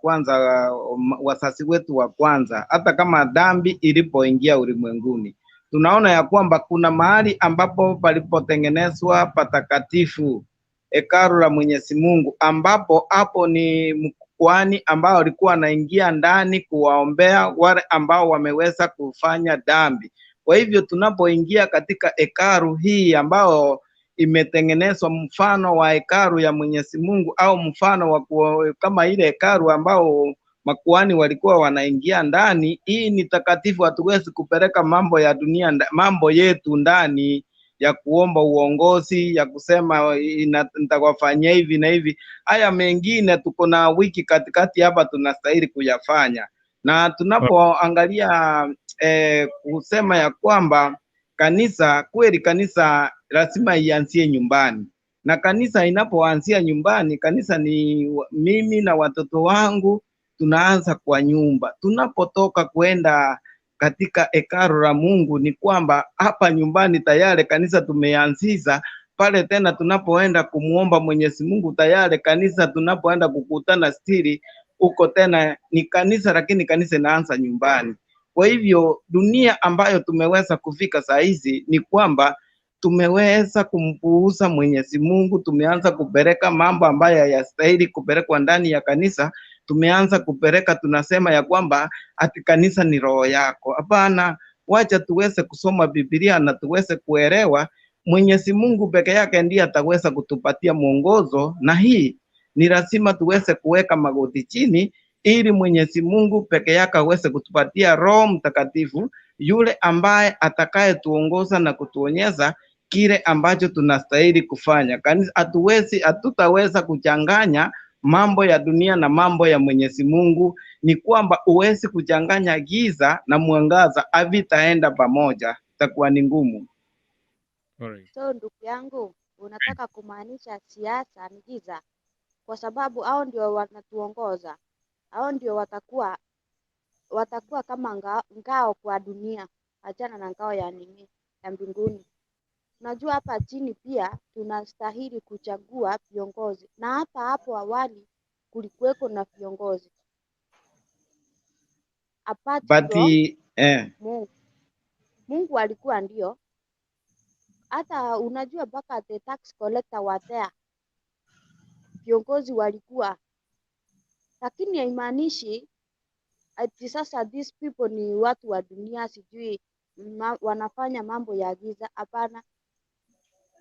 wasasi wetu wa kwanza, hata kama dhambi ilipoingia ulimwenguni, tunaona ya kwamba kuna mahali ambapo palipotengenezwa patakatifu, hekalu la Mwenyezi Mungu, ambapo hapo ni Kuhani ambao walikuwa wanaingia ndani kuwaombea wale ambao wameweza kufanya dhambi. Kwa hivyo tunapoingia katika hekalu hii ambao imetengenezwa mfano wa hekalu ya Mwenyezi Mungu au mfano wa kama ile hekalu ambao makuhani walikuwa wanaingia ndani, hii ni takatifu. Hatuwezi kupeleka mambo ya dunia, mambo yetu ndani ya kuomba uongozi, ya kusema nitawafanyia hivi na hivi. Haya mengine tuko na wiki katikati hapa tunastahili kuyafanya, na tunapoangalia kusema ya kwamba kanisa kweli, kanisa lazima ianzie nyumbani, na kanisa inapoanzia nyumbani, kanisa ni mimi na watoto wangu, tunaanza kwa nyumba. Tunapotoka kwenda katika hekalu la Mungu ni kwamba hapa nyumbani tayari kanisa tumeanzisha pale. Tena tunapoenda kumuomba Mwenyezi Mungu tayari kanisa, tunapoenda kukutana stiri huko tena ni kanisa, lakini kanisa inaanza nyumbani. Kwa hivyo dunia ambayo tumeweza kufika saa hizi ni kwamba tumeweza kumpuuza Mwenyezi Mungu, tumeanza kupeleka mambo ambayo hayastahili kupelekwa ndani ya kanisa. Tumeanza kupeleka, tunasema ya kwamba ati kanisa ni roho yako. Hapana, wacha tuweze kusoma Biblia na tuweze kuelewa Mwenyezi Mungu peke yake ndiye ataweza kutupatia mwongozo, na hii ni lazima tuweze kuweka magoti chini ili Mwenyezi Mungu peke yake aweze kutupatia Roho Mtakatifu yule ambaye atakayetuongoza na kutuonyesha kile ambacho tunastahili kufanya. Kanisa hatuwezi, hatutaweza kuchanganya mambo ya dunia na mambo ya Mwenyezi Mungu. Ni kwamba huwezi kuchanganya giza na mwangaza, havitaenda pamoja, itakuwa ni ngumu. Alright. So ndugu yangu, unataka kumaanisha siasa ni giza, kwa sababu hao ndio wanatuongoza, hao ndio watakuwa kama ngao kwa dunia, achana na ngao ya nini ya mbinguni. Unajua hapa chini pia tunastahili kuchagua viongozi, na hata hapo awali kulikuweko na viongozi apart But from eh, Mungu. Mungu alikuwa ndio, hata unajua mpaka the tax collector were there, viongozi walikuwa, lakini haimaanishi ati sasa these people ni watu wa dunia, sijui wanafanya mambo ya giza. Hapana,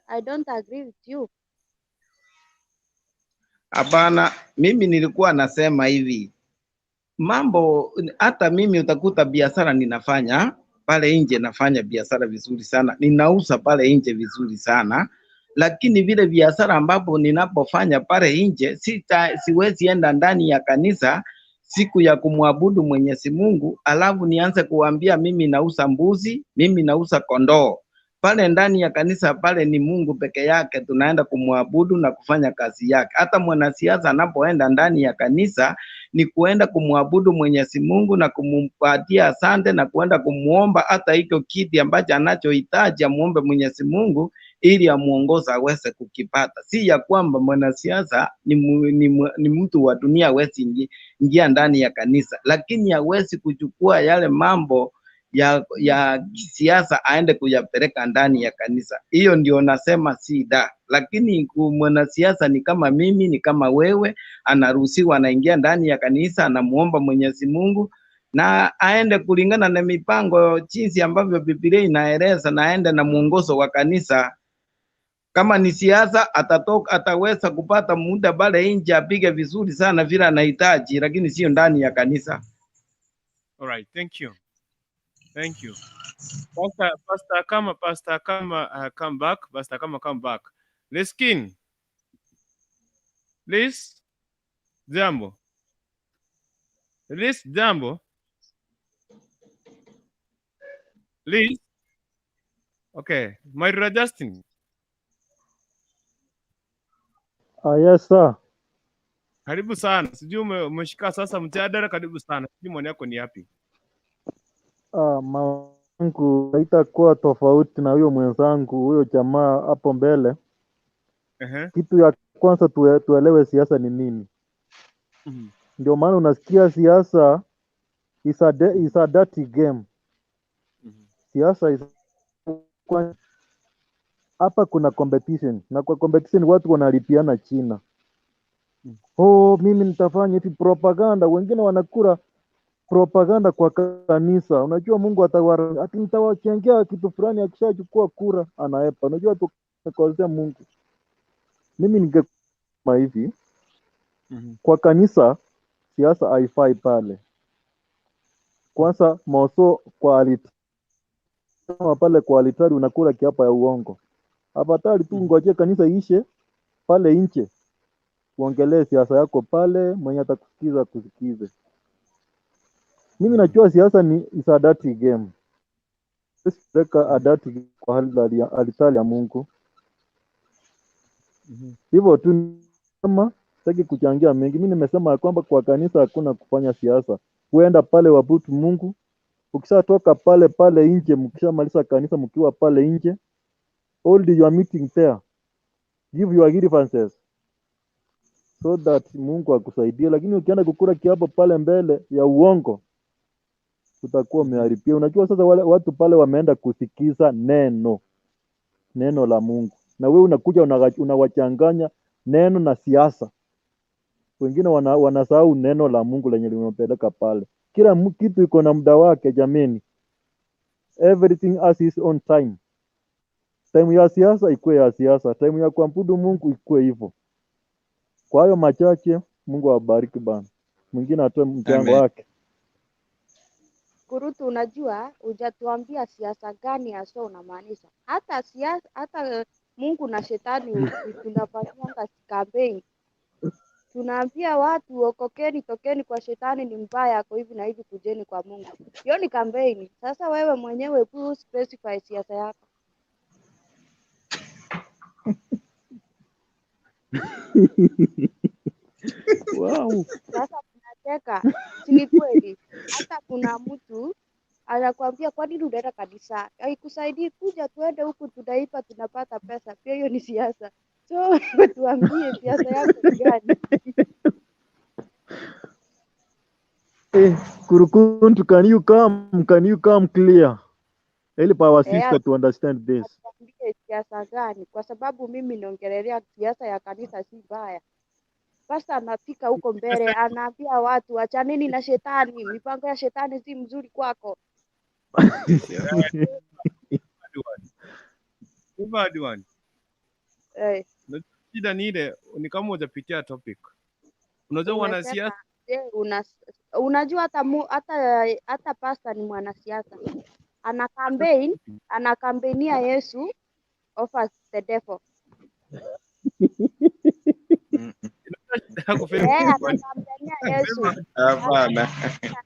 I don't agree with you. Hapana, mimi nilikuwa nasema hivi mambo, hata mimi utakuta biashara ninafanya pale nje, nafanya biashara vizuri sana, ninauza pale nje vizuri sana, lakini vile biashara ambapo ninapofanya pale nje siwezi enda ndani ya kanisa siku ya kumwabudu Mwenyezi Mungu alafu nianze kuambia mimi nauza mbuzi, mimi nauza kondoo. Pale ndani ya kanisa pale ni Mungu peke yake tunaenda kumwabudu na kufanya kazi yake. Hata mwanasiasa anapoenda ndani ya kanisa ni kuenda kumwabudu Mwenyezi Mungu na kumpatia asante na kuenda kumuomba hata hicho kiti ambacho anachohitaji amuombe Mwenyezi Mungu ili amuongoze aweze kukipata. Si ya kwamba mwanasiasa ni mtu wa dunia hawezi ingia ndani ya kanisa, lakini hawezi kuchukua yale mambo ya kisiasa aende kuyapeleka ndani ya kanisa. Hiyo ndio nasema si da. Lakini mwanasiasa ni kama mimi, ni kama wewe, anaruhusiwa anaingia ndani ya kanisa, anamuomba Mwenyezi Mungu na aende kulingana na mipango jinsi ambavyo Biblia inaeleza, na aende na mwongozo wa kanisa. Kama ni siasa atatoka, ataweza kupata muda pale nje apige vizuri sana vile anahitaji, lakini sio ndani ya kanisa. All right, thank you. Thank you. Pastor Kama, Pastor Kama, come back. Pastor Kama, come back. Leskin, please. Jambo. Liz, jambo. Liz. Okay. Myra Justin. Ah, yes sir. Karibu sana. Sijui umeshika sasa mjadala, karibu sana. Sijui maoni yako ni yapi? Ah, maoni yangu haitakuwa tofauti na huyo mwenzangu huyo jamaa hapo mbele. Kitu ya kwanza tuelewe siasa ni nini. Ndio maana unasikia siasa is a dirty game. Siasa is hapa kuna competition, na kwa competition watu wanalipiana China. Oh, mimi nitafanya hivi propaganda. Wengine wanakula propaganda kwa kanisa. Unajua Mungu atawara, ati nitawachengea kitu fulani, akishachukua kura anaepa. Unajua tukosea Mungu. Mimi ningesema hivi, kwa kanisa siasa haifai pale. Kwanza moso kwa altari, pale kwa altari unakula kiapo ya uongo. Afadhali tu ngojee kanisa ishe pale nje, uongelee siasa yako pale, mwenye atakusikiza kusikize. Mimi najua siasa ni is a dirty game. Weka a dirty game kwa hali ya altari ya Mungu. Hivyo tu, kama sitaki kuchangia mengi. Mimi nimesema ya kwamba kwa kanisa hakuna kufanya siasa. Huenda pale waabudu Mungu, ukishatoka pale pale nje, mkishamaliza kanisa, mkiwa pale nje, hold your meeting there, give your grievances so that Mungu akusaidie. Lakini ukienda kukula kiapo pale mbele ya uongo, utakuwa umeharibia. Unajua sasa wale watu pale wameenda kusikiza neno la Mungu, na wewe unakuja unawachanganya neno na siasa. Wengine wanasahau neno la Mungu lenye limepeleka pale. Kila kitu iko na muda wake jameni, everything has its own time. Time ya siasa ikuwe ya siasa, time ya kuabudu Mungu ikuwe hivyo. Kwa hayo machache, Mungu awabariki bana. Mwingine atoe mchango Amen. wake. Kurutu, unajua hujatuambia siasa gani haswa unamaanisha. Hata siasa, hata Mungu na shetani tunafanyanga campaign. Tunaambia watu okokeni, tokeni kwa shetani, ni mbaya, ako hivi na hivi, kujeni kwa Mungu. Hiyo ni campaign. Sasa wewe mwenyewe hebu specify siasa yako. Wow. Sasa tunacheka, si ni kweli? Hata kuna mtu anakuambia kwa nini unaenda kanisa, haikusaidii, kuja tuende huku, tunaipa tunapata pesa. Pia hiyo ni siasa. So wewe tuambie siasa yako ni gani? Eh, Kurukuntu, can you come? Can you come clear? Help our Eh, sister to understand this. atuambie siasa gani, kwa sababu mimi naongelelea siasa ya kanisa si mbaya. Pasta anafika huko mbele, anaambia watu achaneni na shetani, mipango ya shetani si mzuri kwako. Everyone. Eh, Shida ni ile ni kama hujapitia topic. Unajua umesema wanasiasa je, unajua hata hata pasta ni mwanasiasa, ana campaign, ana kampenia Yesu over the devil. yako Eh, Facebook. anakampenia Yesu, Hapana.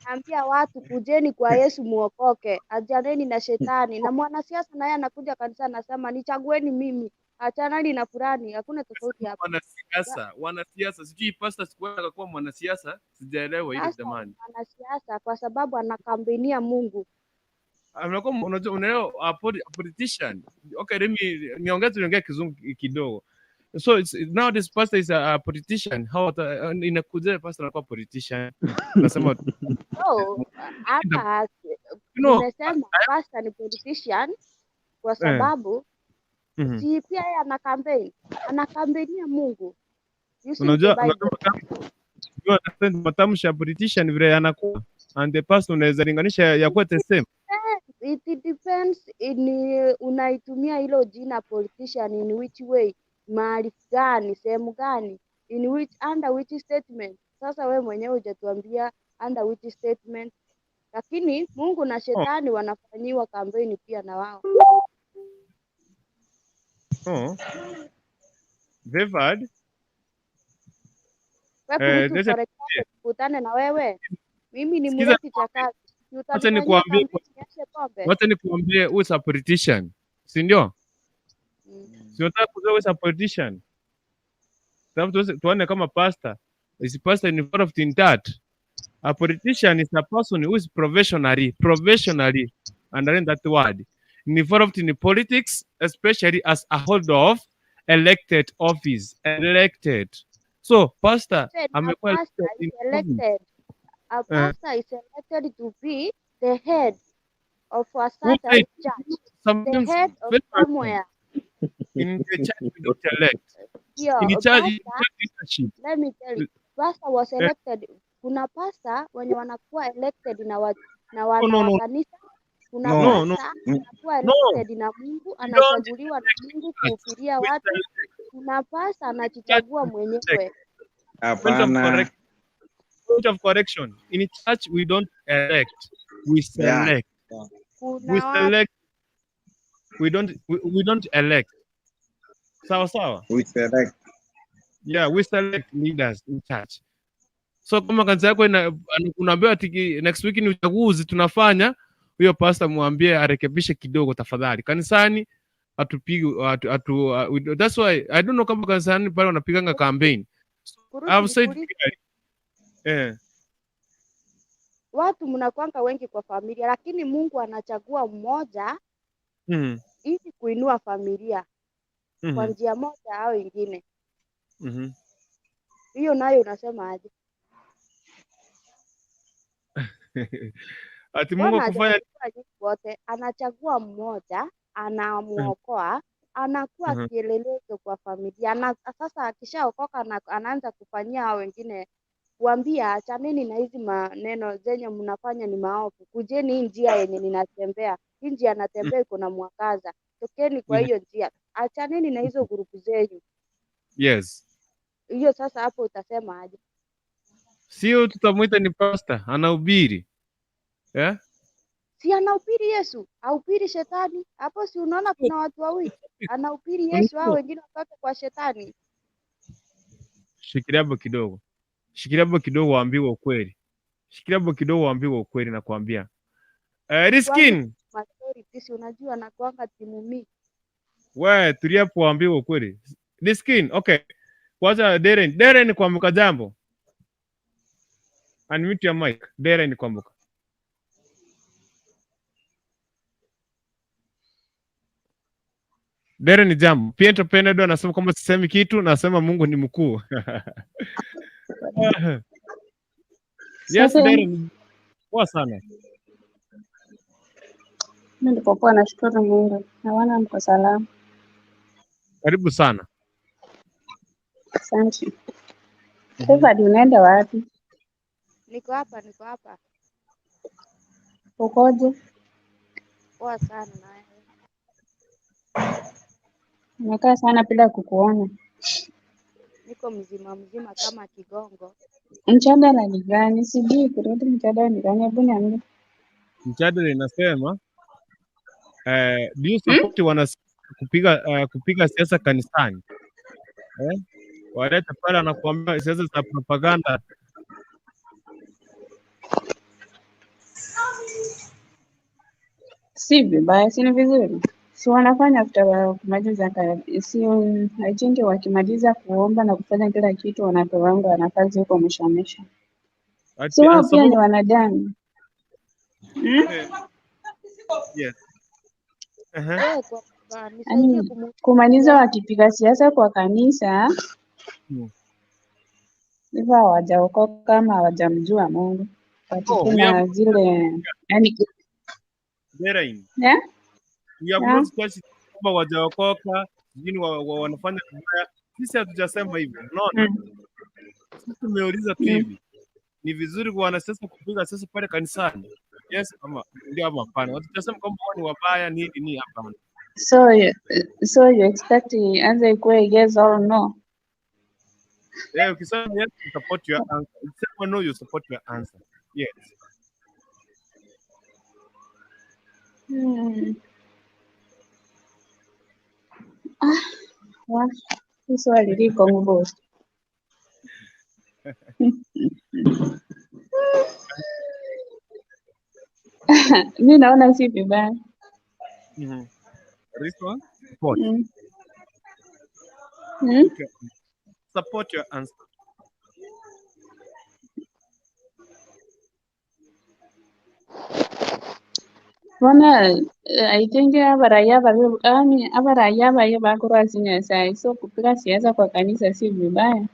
anaambia watu kujeni kwa Yesu muokoke, achaneni na shetani. Na mwanasiasa naye anakuja kanisa anasema nichagueni mimi, achaneni na fulani. Hakuna tofauti hapo. Wanasiasa, wanasiasa, sijui pastor sikuwa akakuwa mwanasiasa, sijaelewa hilo Pasta ni jamani. mwanasiasa kwa sababu anakampenia Mungu. Anakuwa unajua, unaelewa a politician. Okay, let me niongee tu niongee kizungu kidogo. So it's, now this pastor is a politician. How inakuja pastor anakuwa politician? Nasema So hata you know, nimesema pastor ni politician kwa sababu si pia yeye ana campaign, anakampenia Mungu using the Unajua Bible. unajua you understand matamshi ya politician vile yanakuwa and the pastor unaweza linganisha ya kuwa the same. It depends in unaitumia hilo jina politician in which way, mahali gani, sehemu gani, in which under which statement. Sasa we mwenyewe hujatuambia under which statement, lakini Mungu na shetani wanafanyiwa kampeni pia na wao. Oh. Vivad, We eh, Kurutu, leta for example, tukutane na wewe, mimi ni sikiza, mlevi chakazi, si wacha utanifanyia nikuambie, kampeni niache pombe? wacha nikuambie who is a politician, si ndio? Mm. Si unataka kujua who is a politician? Sababu tuone kama pastor is pastor involved in that. A politician is a person who is professionally, underline that word, involved in politics, especially as a holder of elected office, elected. So pastor Said a amekuwa pastor elected is in office. elected. A Eh, pastor is elected to be the head of a who certain said church, the sometimes head of very somewhere. in the church we don't elect. Hiyo In charge, in pastor, church leadership. let me tell you, pastor was Eh, elected. Kuna pastor wenye wanakuwa elected na wa, na no, wana no, wa no, kanisa. Kuna No. no, no, pastor Mm. anakuwa no. elected na Mungu, We don't anachaguliwa na Mungu elect. kuhubiria We watu. select. Kuna pastor Church anajichagua we select. mwenyewe. Point of Hapana. correct, point of correction. In church we don't elect. We Yeah. select. Yeah. Kuna We watu select. We don't elect. Sawa sawa. We select. Yeah, we select leaders in church. So kama kanisa yako unaambiwa ati next week ni uchaguzi tunafanya, huyo pastor mwambie arekebishe kidogo tafadhali. Kanisani hatupigi hatu, hatu, that's why I don't know kama kanisani pale wanapiganga campaign. So, kurusi I've said nikuulize, clearly, eh, watu mnakwanga wengi kwa familia, lakini Mungu anachagua mmoja ili kuinua familia kwa njia moja au ingine. Hiyo nayo unasema aje? Ati Mungu Bwana akufanya hajachagua nyinyi wote, anachagua mmoja, anamuokoa, anakuwa kielelezo kwa familia. Na sasa akishaokoka na anaanza kufanyia hao wengine, kuambia achaneni na hizi maneno zenye mnafanya ni maovu, kujeni hii njia yenye ninatembea, hii njia natembea iko na mwangaza, tokeni kwa hiyo njia, achaneni na hizo grupu zenyu. Yes. Hiyo sasa hapo utasema aje? Sio tutamwita ni pastor, anahubiri. Eh? Si anahubiri Yesu, ahubiri shetani? Hapo si unaona kuna watu wawili, anahubiri Yesu, hao wengine watoke kwa shetani. Shikilia hapo kidogo. Shikilia hapo kidogo waambiwe ukweli. Shikilia hapo kidogo waambiwe ukweli na kuambia. Eh, Kwangu Riskin, majority, si unajua nakuanga timu mi. we tulia hapo waambiwe ukweli. Riskin, okay. Kwanza Darren, Darren kuamka jambo. Unmute your mic. Darren kuamka. Darren jambo. Pietro Penedo anasema kwamba sisemi kitu, nasema Mungu ni mkuu. Yes, Sasa Darren, poa sana. mimi niko poa, nashukuru Mungu. Naona mko salama. Karibu sana. Asante. Favored, unaenda wapi? Niko hapa, niko hapa. Ukoje? Poa sana na wewe. Nimekaa sana bila kukuona. Niko mzima mzima kama kigongo. Mjadala ni gani? Sijui kurudi mjadala ni gani? Hebu niambie. Mjadala inasema do you support wanasiasa kupiga siasa kanisani? Eh? Waleta pale anakuambia siasa za propaganda. Si vibaya, si ni vizuri? Si wanafanya after kumaliza si I think wakimaliza kuomba na kufanya kila kitu wanapewanga nafasi huko mwisho mwisho. Si Ati wao pia sababu ni wanadamu. Hmm? yes. Uh-huh. Wewe kwa kwa nisaidie Yaani kumuuliza kumaliza wakipiga siasa kwa kanisa hivyo hawajaokoka kama hawajamjua Mungu. But No, we kuna have zile yani, Darren. yeah? We have Yeah. not touched kwamba wajaokoka, sijui wanafanya vibaya. Sisi hatujasema hivyo. Unaona? Sisi tumeuliza tu hivi. Ni vizuri kwa wanasiasa kupiga siasa pale kanisani? Yes ama ndio ama hapana. Hatujasema kwamba wao ni wabaya nini nini, hapana. So you expect anze ikuwe yes or no? Eh, ukisema yes, you support your answer. Ukisema no, you support your answer. Yes. Ah, wa, hii swali liko ngumu. Mi naona si vibaya. This one? Support. Okay. Support your answer. Bona I think abaraya babe yani abaraya baye bakorwa Nyasaye, so kupiga siasa kwa kanisa si vibaya.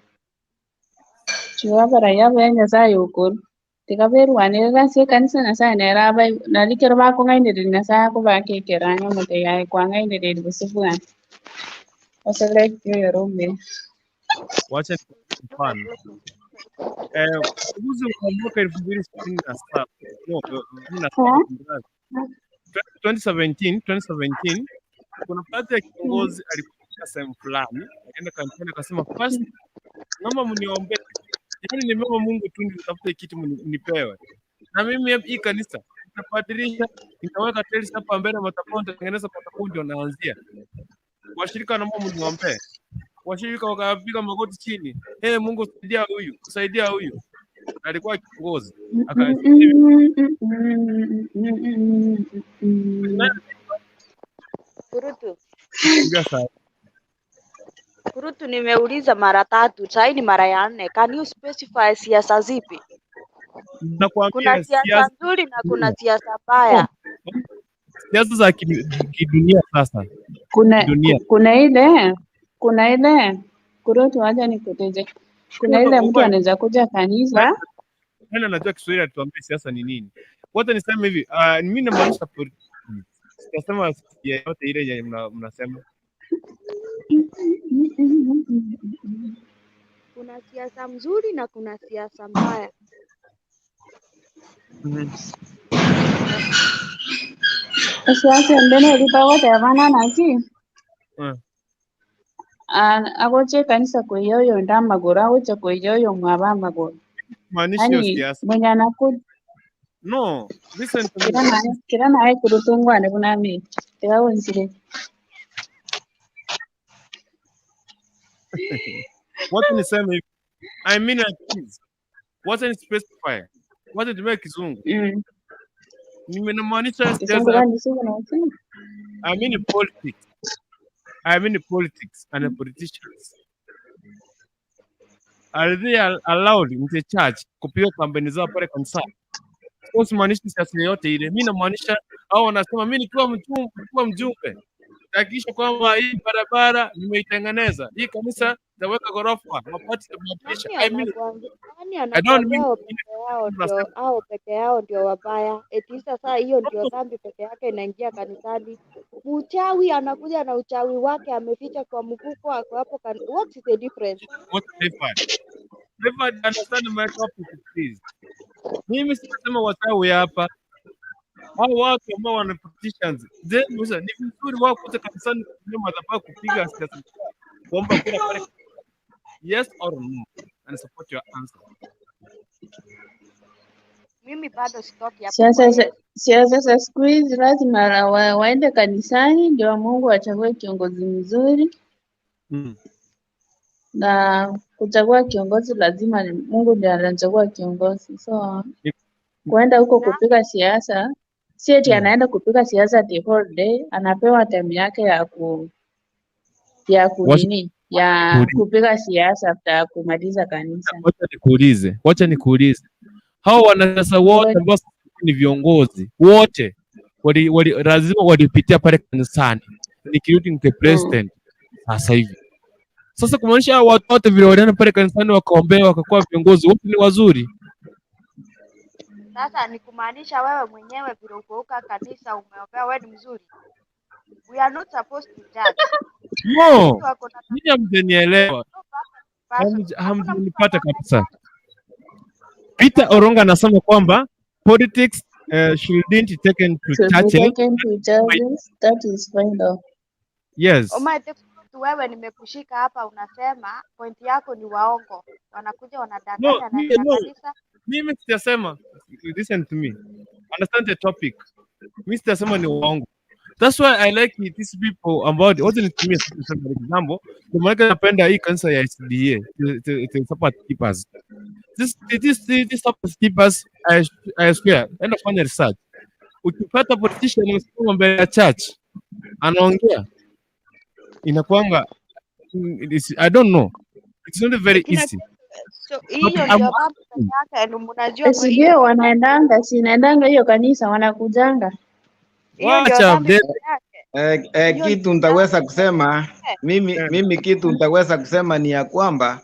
Chio abaraya ba Nyasaye ukuru tikaberwanirira ase ekanisa Nyasaye nere abai nari kero bakong'ainereria Nyasaye akobakekera ang'e omote yaye kwang'ainereria gose bwango. Oselect oyoromire. Wacha nikupe mfano. Uchaguzi wa mwaka 2027, no, 2017, 2017 kuna baadhi ya kiongozi alikuwa sehemu fulani, akaenda kanisani akasema, first naomba mniombee, yaani nimeomba Mungu tu nitafute kitu nipewe, na mimi hii kanisa nitabadilisha, nitaweka tiles hapa mbele, madhabahu nitatengeneza madhabahu, ndio naanzia. Washirika naomba mniombee. Washirika wakapiga magoti chini, hey, Mungu saidia huyu, saidia huyu. Na alikuwa kiongozi aka Kurutu, Piga sawa. Kurutu, nimeuliza mara tatu, sahii ni mara ya nne. Can you specify siasa zipi? Kuna Nakwambia siasa siasa nzuri na kuna siasa mbaya. siasa za kidunia sasa, Kuna kidunia. kuna ile Kurutu, wacha nikuteje. Kuna ile mtu anaweza kuja kanisa. Nani anajua Kiswahili atuambie siasa ni nini? Wacha niseme hivi, mimi namaanisha politics. Sitasema yote ile yenye mnasema. Kuna siasa mzuri na kuna siasa mbaya. Siasa mbene lipawatevana naki agoche kanisa kuiyoyo ndamaguru agocha kuiyoyo mwaba amaguru Maanisha hiyo yani siasa. mwenye anakuja No, listen to me. kira naye kira naye kurutungwane bunami tirawonsire. Wacha niseme hivi. I mean like this. Wacha ni specify. Wacha nitumie Kizungu. Nimemaanisha Kizungu siasa. gani sio na I mean politics. I mean politics and the politicians. Are they allowed in the church kupiga kampeni zao pale kanisani? Sio, simaanishi siasa yoyote ile. Mimi namaanisha hao wanasema mimi nikiwa mjumbe, nikiwa mjumbe hakikisha kwamba hii barabara nimeitengeneza, hii kanisa itaweka ghorofa, mabati itabadilisha. Nani I mean, anakuambia, nani I don't anakuambia mean hao peke yao ndio tunasema hao peke yao ndio wabaya? Eti sasa hiyo ndio dhambi peke yake inaingia kanisani. Mchawi anakuja na uchawi wake ameficha kwa mfuko, ako hapo What is the difference? What Clifford. Clifford, understand my topic please. Mimi sitasema wachawi hapa. Hao watu ambao wana politicians, je, ni vizuri wao kuja kanisani kutumia madhabahu kupiga siasa, kuomba kura pale? Yes or no? And support your answer. Mimi bado sitoki hapo Siasa kwa za hiyo. siasa za siku hizi lazima waende kanisani ndio Mungu achague kiongozi mzuri, na kuchagua kiongozi lazima ni Mungu ndiye anachagua kiongozi. So kuenda huko kupiga siasa, si eti anaenda kupiga siasa the whole day, anapewa time yake ya Wacha kunini ya nikuulize. kupiga siasa after kumaliza kanisa. Wacha nikuulize, wacha nikuulize. Hao wanasiasa wote ambao ni viongozi wote wali lazima walipitia pale kanisani, including the president sasa hivi. Sasa kumaanisha hao watu wote vile walienda pale kanisani wakaombea wakakuwa viongozi wote ni wazuri. Sasa ni kumaanisha wewe mwenyewe vile uko kanisa umeombea, wewe ni mzuri. We are not supposed to judge. No, Mtu ako na nyinyi hamjanielewa, person. Hakuna mtu hamjanipata kabisa. Peter Oronga anasema kwamba politics shouldn't taken to Should be churches. taken to churches, that is fine though. Yes. Omae, wewe nimekushika hapa, unasema point yako ni waongo, wanakuja No, wanadanganya ndani mimi ya no. kanisa. Mimi sijasema. Listen to me. Understand the topic. Mimi sijasema ni waongo. That's why I like these people ambao wote nitumie for example, kwa maana napenda hii kanisa ya SDA, the Sabbath Keepers. This Sabbath Keepers, I swear, enda fanya research. Ukipata politician amesimama mbele ya church anaongea, inakuanga I don't know. It's not very Kila easy. so But hiyo I'm ndio dhambi asking, peke yake, ndio mnajua kwa hiyo Sijui wanaendanga, sinaendanga hiyo kanisa wanakujanga. hiyo ndio wacha dhambi mbele. peke yake. Hiyo Kitu ndio nitaweza dhambi kusema pekee. mimi kitu nitaweza kusema ni ya kwamba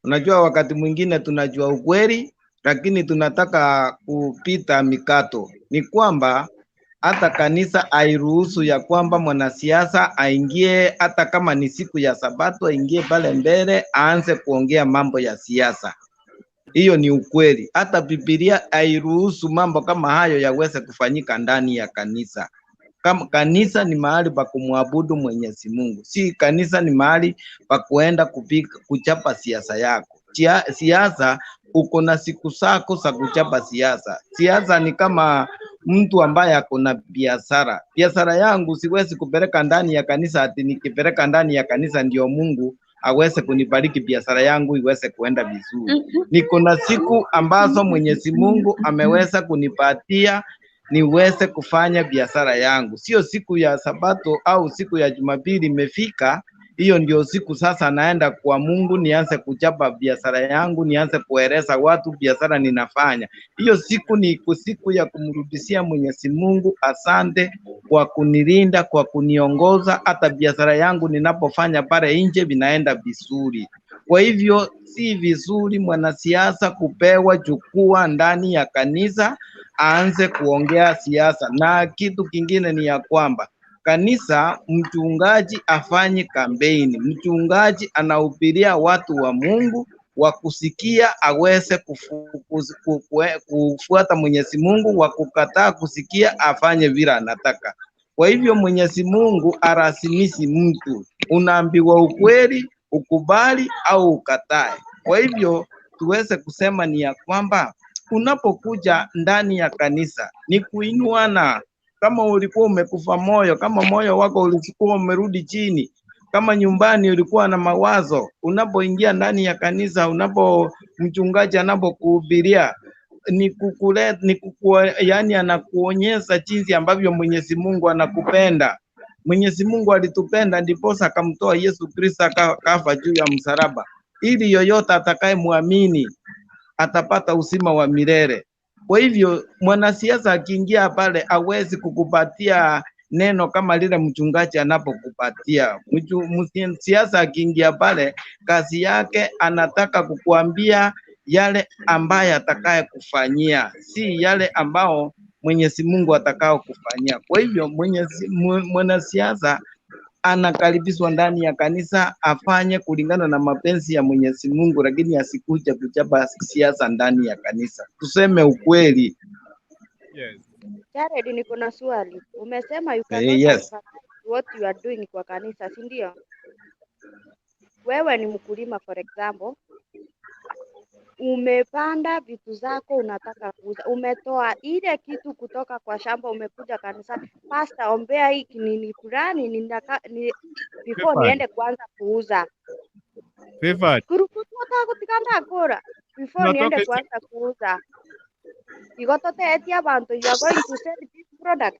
unajua, wakati mwingine tunajua ukweli lakini tunataka kupita mikato. Ni kwamba Hata kanisa hairuhusu ya kwamba mwanasiasa aingie, hata kama ni siku ya Sabato, aingie pale mbele aanze kuongea mambo ya siasa. Hiyo ni ukweli. Hata Biblia hairuhusu mambo kama hayo yaweze kufanyika ndani ya kanisa. Kama kanisa ni mahali pa kumwabudu Mwenyezi Mungu, si kanisa ni mahali pa kuenda kupika, kuchapa siasa yako. Siasa uko na siku zako za kuchapa siasa. Siasa ni kama mtu ambaye ako na biashara. Biashara yangu siwezi kupeleka ndani ya kanisa, ati nikipeleka ndani ya kanisa ndio Mungu aweze kunibariki biashara yangu iweze kuenda vizuri. Niko na siku ambazo Mwenyezi Mungu ameweza kunipatia niweze kufanya biashara yangu, sio siku ya Sabato au siku ya Jumapili imefika, hiyo ndio siku sasa naenda kwa Mungu nianze kuchapa biashara yangu, nianze kueleza watu biashara ninafanya. Hiyo siku ni siku ya kumrudishia Mwenyezi Mungu asante kwa kunilinda, kwa kuniongoza, hata biashara yangu ninapofanya pale nje vinaenda vizuri. Kwa hivyo si vizuri mwanasiasa kupewa jukwaa ndani ya kanisa aanze kuongea siasa. Na kitu kingine ni ya kwamba kanisa, mchungaji afanye kampeni, mchungaji anahubiria watu wa Mungu wa kusikia aweze kufuata Mwenyezi Mungu, wa kukataa kusikia afanye vile anataka. Kwa hivyo Mwenyezi Mungu arasimishi mtu, unaambiwa ukweli ukubali au ukatae. Kwa hivyo tuweze kusema ni ya kwamba unapokuja ndani ya kanisa ni kuinuana. Kama ulikuwa umekufa moyo, kama moyo wako ulikuwa umerudi chini, kama nyumbani ulikuwa na mawazo, unapoingia ndani ya kanisa, unapo mchungaji anapokuhubiria ni kukule, ni kukua, yani anakuonyesha jinsi ambavyo Mwenyezi Mungu anakupenda. Mwenyezi Mungu alitupenda ndiposa akamtoa Yesu Kristo akafa juu ya msalaba, ili yoyote atakayemwamini atapata uzima wa milele. Kwa hivyo mwanasiasa akiingia pale hawezi kukupatia neno kama lile mchungaji anapokupatia. Mwanasiasa akiingia pale, kazi yake anataka kukuambia yale ambaye atakaye kufanyia, si yale ambao Mwenyezi Mungu atakao kufanyia. Kwa hivyo mwanasiasa anakaribishwa ndani ya kanisa afanye kulingana na mapenzi ya Mwenyezi Mungu, lakini asikuje kuchapa siasa ndani ya kanisa. Tuseme ukweli. Yes. Jared, niko na swali. Umesema you cannot Yes. advertise what you are doing kwa kanisa, si ndio? Wewe ni mkulima for example, umepanda vitu zako unataka kuuza, umetoa ile kitu kutoka kwa shamba, umekuja kanisani, pastor, ombea hii nini fulani ni, before Favored. niende kuanza kuuza Favored. kurukutu kura before niende Tunatoka kuanza kuuza igototeetia abantu you are going to sell this product.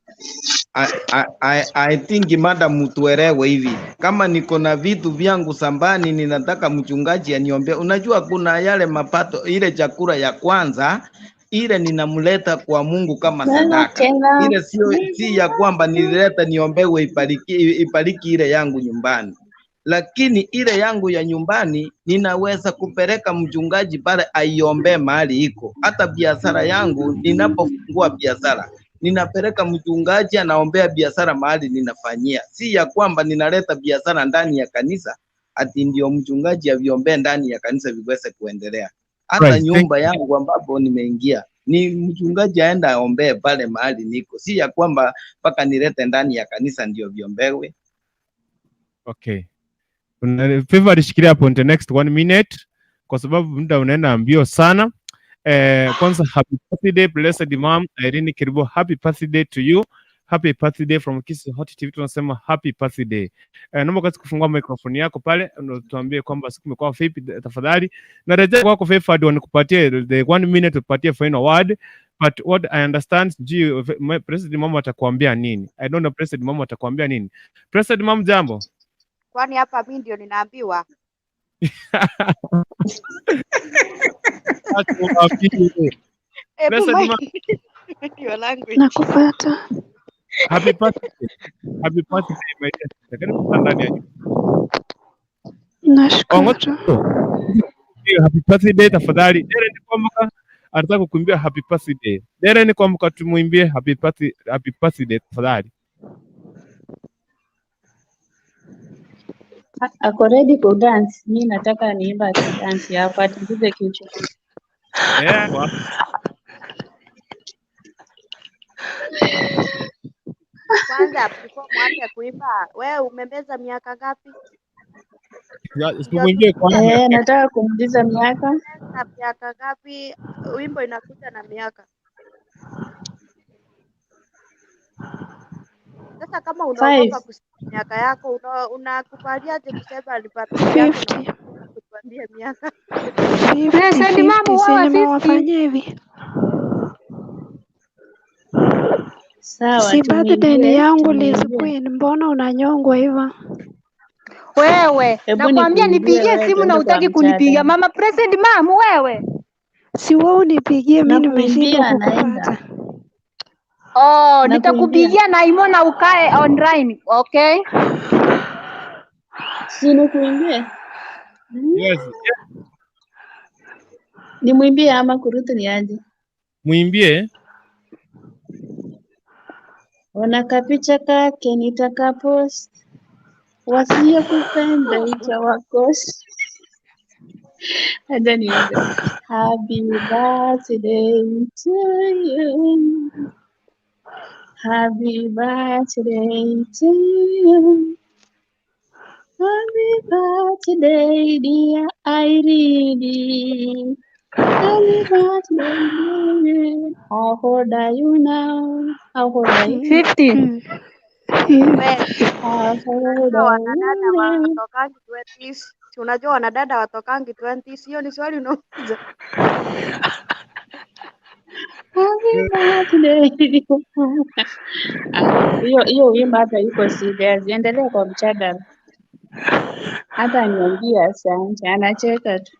I think madam, tuelewe hivi, kama niko na vitu vyangu shambani, ninataka mchungaji aniombee. Unajua kuna yale mapato, ile chakula ya kwanza ile ninamleta kwa Mungu kama sadaka. Ile sio si ya kwamba nilileta niombewe ibariki, ibariki ile yangu nyumbani, lakini ile yangu ya nyumbani ninaweza kupeleka mchungaji pale aiombee mahali iko. Hata biashara yangu ninapofungua biashara ninapeleka mchungaji anaombea biashara mahali ninafanyia, si ya kwamba ninaleta biashara ndani ya kanisa ati ndio mchungaji aviombee ndani ya kanisa viweze kuendelea. Hata Right. Thank nyumba yangu ambapo nimeingia ni mchungaji aenda aombee pale mahali niko, si ya kwamba mpaka nilete ndani ya kanisa ndio viombewe. Okay. Favor, shikilia hapo in the next one minute kwa sababu muda unaenda mbio sana. Kwanza happy birthday blessed mom Irene Kiribo, happy birthday to you. Happy birthday from Kisii Hot TV, tunasema happy birthday. Naomba kazi kufungua microphone yako pale ndio tuambie kwamba siku imekuwa vipi tafadhali. Narejea kwako Favored, wanikupatie the one minute tupatie final word. But what I understand, sijui President Mama atakuambia nini. I don't know President Mama atakuambia nini. President Mama, jambo. Kwani hapa mi ndio ninaambiwa? Acha uwaambie. Hebu Blessed mind Mama, your language. Nakupata. happy birthday. Happy birthday my dear sister. Karibu sana ndani ya nyumba. Nashukuru. Happy birthday tafadhali. Jared Kwamboka Anataka kukuimbia happy birthday. Darren, kwa tumuimbie happy birthday tafadhali. Ako ready ku dance. Mi nataka niimba dance hapa, atingize kichwa. Eh, Kwanza before mwanze kuimba, wewe umemeza miaka ngapi? Ndio tumuimbie kwanza. Eh, nataka kumuuliza miaka. Umemeza miaka ngapi? Wimbo inakuja na miaka. Sasa kama unaogopa 5. kusema miaka yako, unakubaliaje kusema ni birthday yako na 50 unaogopa kutuambia miaka? 50 Present mamu 50, si wawa 50. nimewafanyia hivi. Sawa, Si birthday ni tumuimbie, yangu Liz tumuimbie. Queen, mbona unanyongwa hivyo? Wewe, Hebu nakwambia nikuimbie nipigie wewe, simu na tuende kwa utaki kunipiga. mjadala. Mama Present mamu wewe. Si wewe unipigie, mi nimeshindwa Nakuimbia, naenda. kukupata. Oh, Nakuimbia. nitakupigia na Imona ukae online, okay? Si nikuimbie? Yes. Nimwimbie ama kurutu ni aje? Muimbie. Ona kapicha kake nitakapost, wasiyokupenda itawakosa. Acha niimbe. Happy birthday to you. Happy birthday to you. Happy birthday dear Irene. Happy birthday to you. How old are you now? How old are you? 50. We, How old unajua are you wanadada now? watokangi 20s. Si unajua wanadada watokangi 20s. Hiyo ni swali unauliza. Happy birthday. Ah, hiyo hiyo wimbo hata yuko serious. Endelea kwa mjadala. Hata aniambia asante, anacheka tu.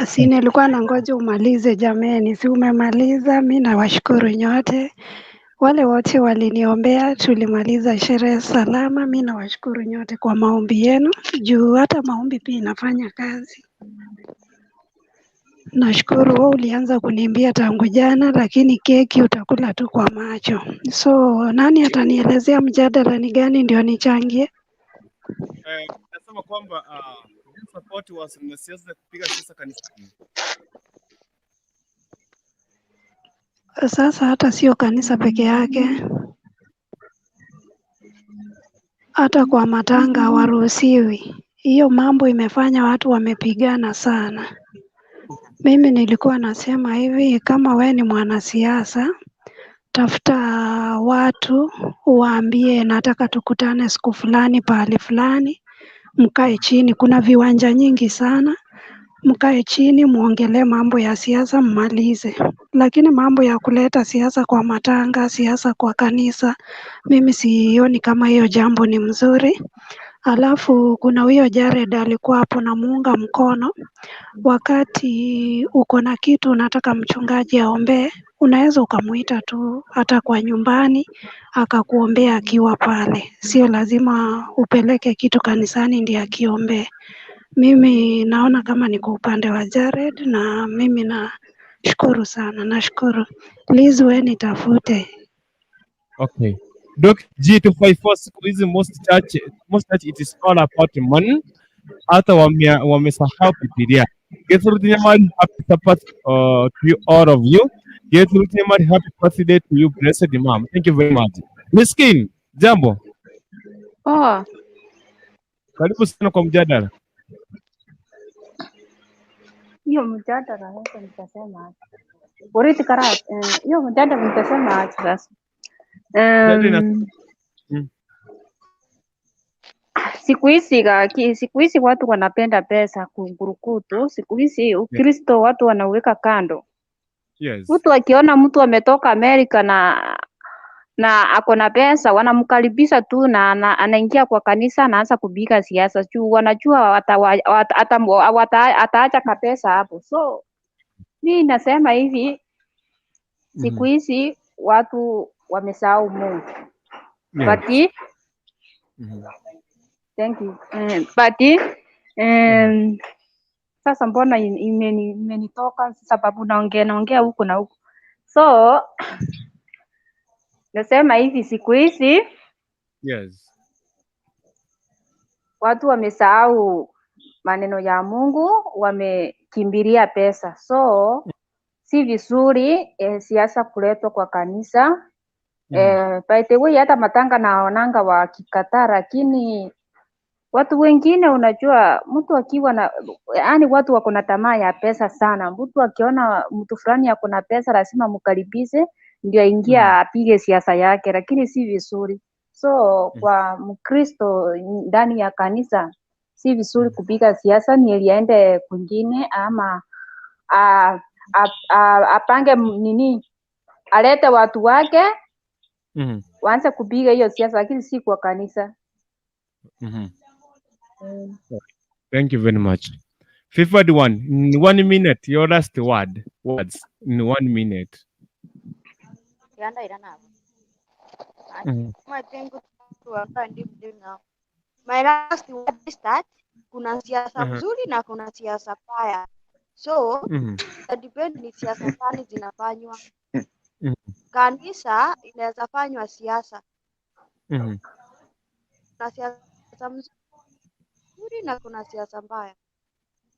Si nilikuwa nangoja umalize jameni, si umemaliza? Mi nawashukuru nyote, wale wote waliniombea, tulimaliza sherehe salama. Mi nawashukuru nyote kwa maombi yenu, juu hata maombi pia inafanya kazi. Nashukuru wewe ulianza kuniimbia tangu jana, lakini keki utakula tu kwa macho. So nani atanielezea mjadala ni gani ndio nichangie? Nasema kwamba support wa siasa kupiga siasa kanisani. Sasa hata sio kanisa peke yake, hata kwa matanga hawaruhusiwi. Hiyo mambo imefanya watu wamepigana sana. Mimi nilikuwa nasema hivi, kama we ni mwanasiasa, tafuta watu uwaambie, nataka tukutane siku fulani pahali fulani, mkae chini. Kuna viwanja nyingi sana, mkae chini muongelee mambo ya siasa mmalize. Lakini mambo ya kuleta siasa kwa matanga, siasa kwa kanisa, mimi sioni kama hiyo jambo ni mzuri. Alafu kuna huyo Jared alikuwa hapo namuunga mkono. Wakati uko na kitu unataka mchungaji aombee, unaweza ukamuita tu hata kwa nyumbani akakuombea akiwa pale. Sio lazima upeleke kitu kanisani ndiye akiombee. Mimi naona kama niko upande wa Jared na mimi nashukuru sana, nashukuru. Liz, we nitafute. Okay. Doc G254 siku hizi most church it is all about money. Hata wamesahau Biblia. Gertrude Nyamari, happy Sabbath to you all of you. Gertrude Nyamari, happy birthday to you, blessed mom. Thank you very much. Miskin, jambo. Poa. Karibu sana kwa mjadala. Hiyo mjadala sasa nitasema aje? Urithi karate. Hiyo mjadala nitasema aje sasa? Mjadala ina Siku hizi siku hizi watu wanapenda pesa kungurukutu. Siku hizi Ukristo watu wanauweka kando. Yes. Mtu akiona mtu ametoka Amerika na ako na pesa wanamkaribisha tu na anaingia kwa kanisa anaanza kupiga siasa juu wanajua ataacha kapesa hapo. So mi nasema hivi, siku hizi watu wamesahau Mungu. Yeah. But thank you. But Sasa mbona imenitoka sababu naongea naongea huku na huku. So nasema hivi, siku hizi watu wamesahau maneno ya Mungu, wamekimbilia pesa. So si vizuri siasa kuletwa kwa kanisa. By the way, hata matanga naonanga wakikataa, lakini watu wengine unajua, mtu akiwa na, yaani watu wako na tamaa ya pesa sana. Mtu akiona mtu fulani ako na pesa lazima mkaribishe ndio aingia apige siasa yake, lakini si vizuri. So kwa Mkristo ndani ya kanisa si vizuri kupiga siasa, ni ili aende kwingine ama apange nini, alete watu wake waanze kupiga hiyo siasa, lakini si kwa kanisa. Thank you very much. Favored one, in 1 minute, your last words in 1 minute. Yanda irana. I think my last word is that kuna siasa mzuri na kuna siasa mbaya. So depend ni siasa gani zinafanywa. Kanisa inaweza fanywa siasa. Kuna siasa mzuri na kuna siasa mbaya.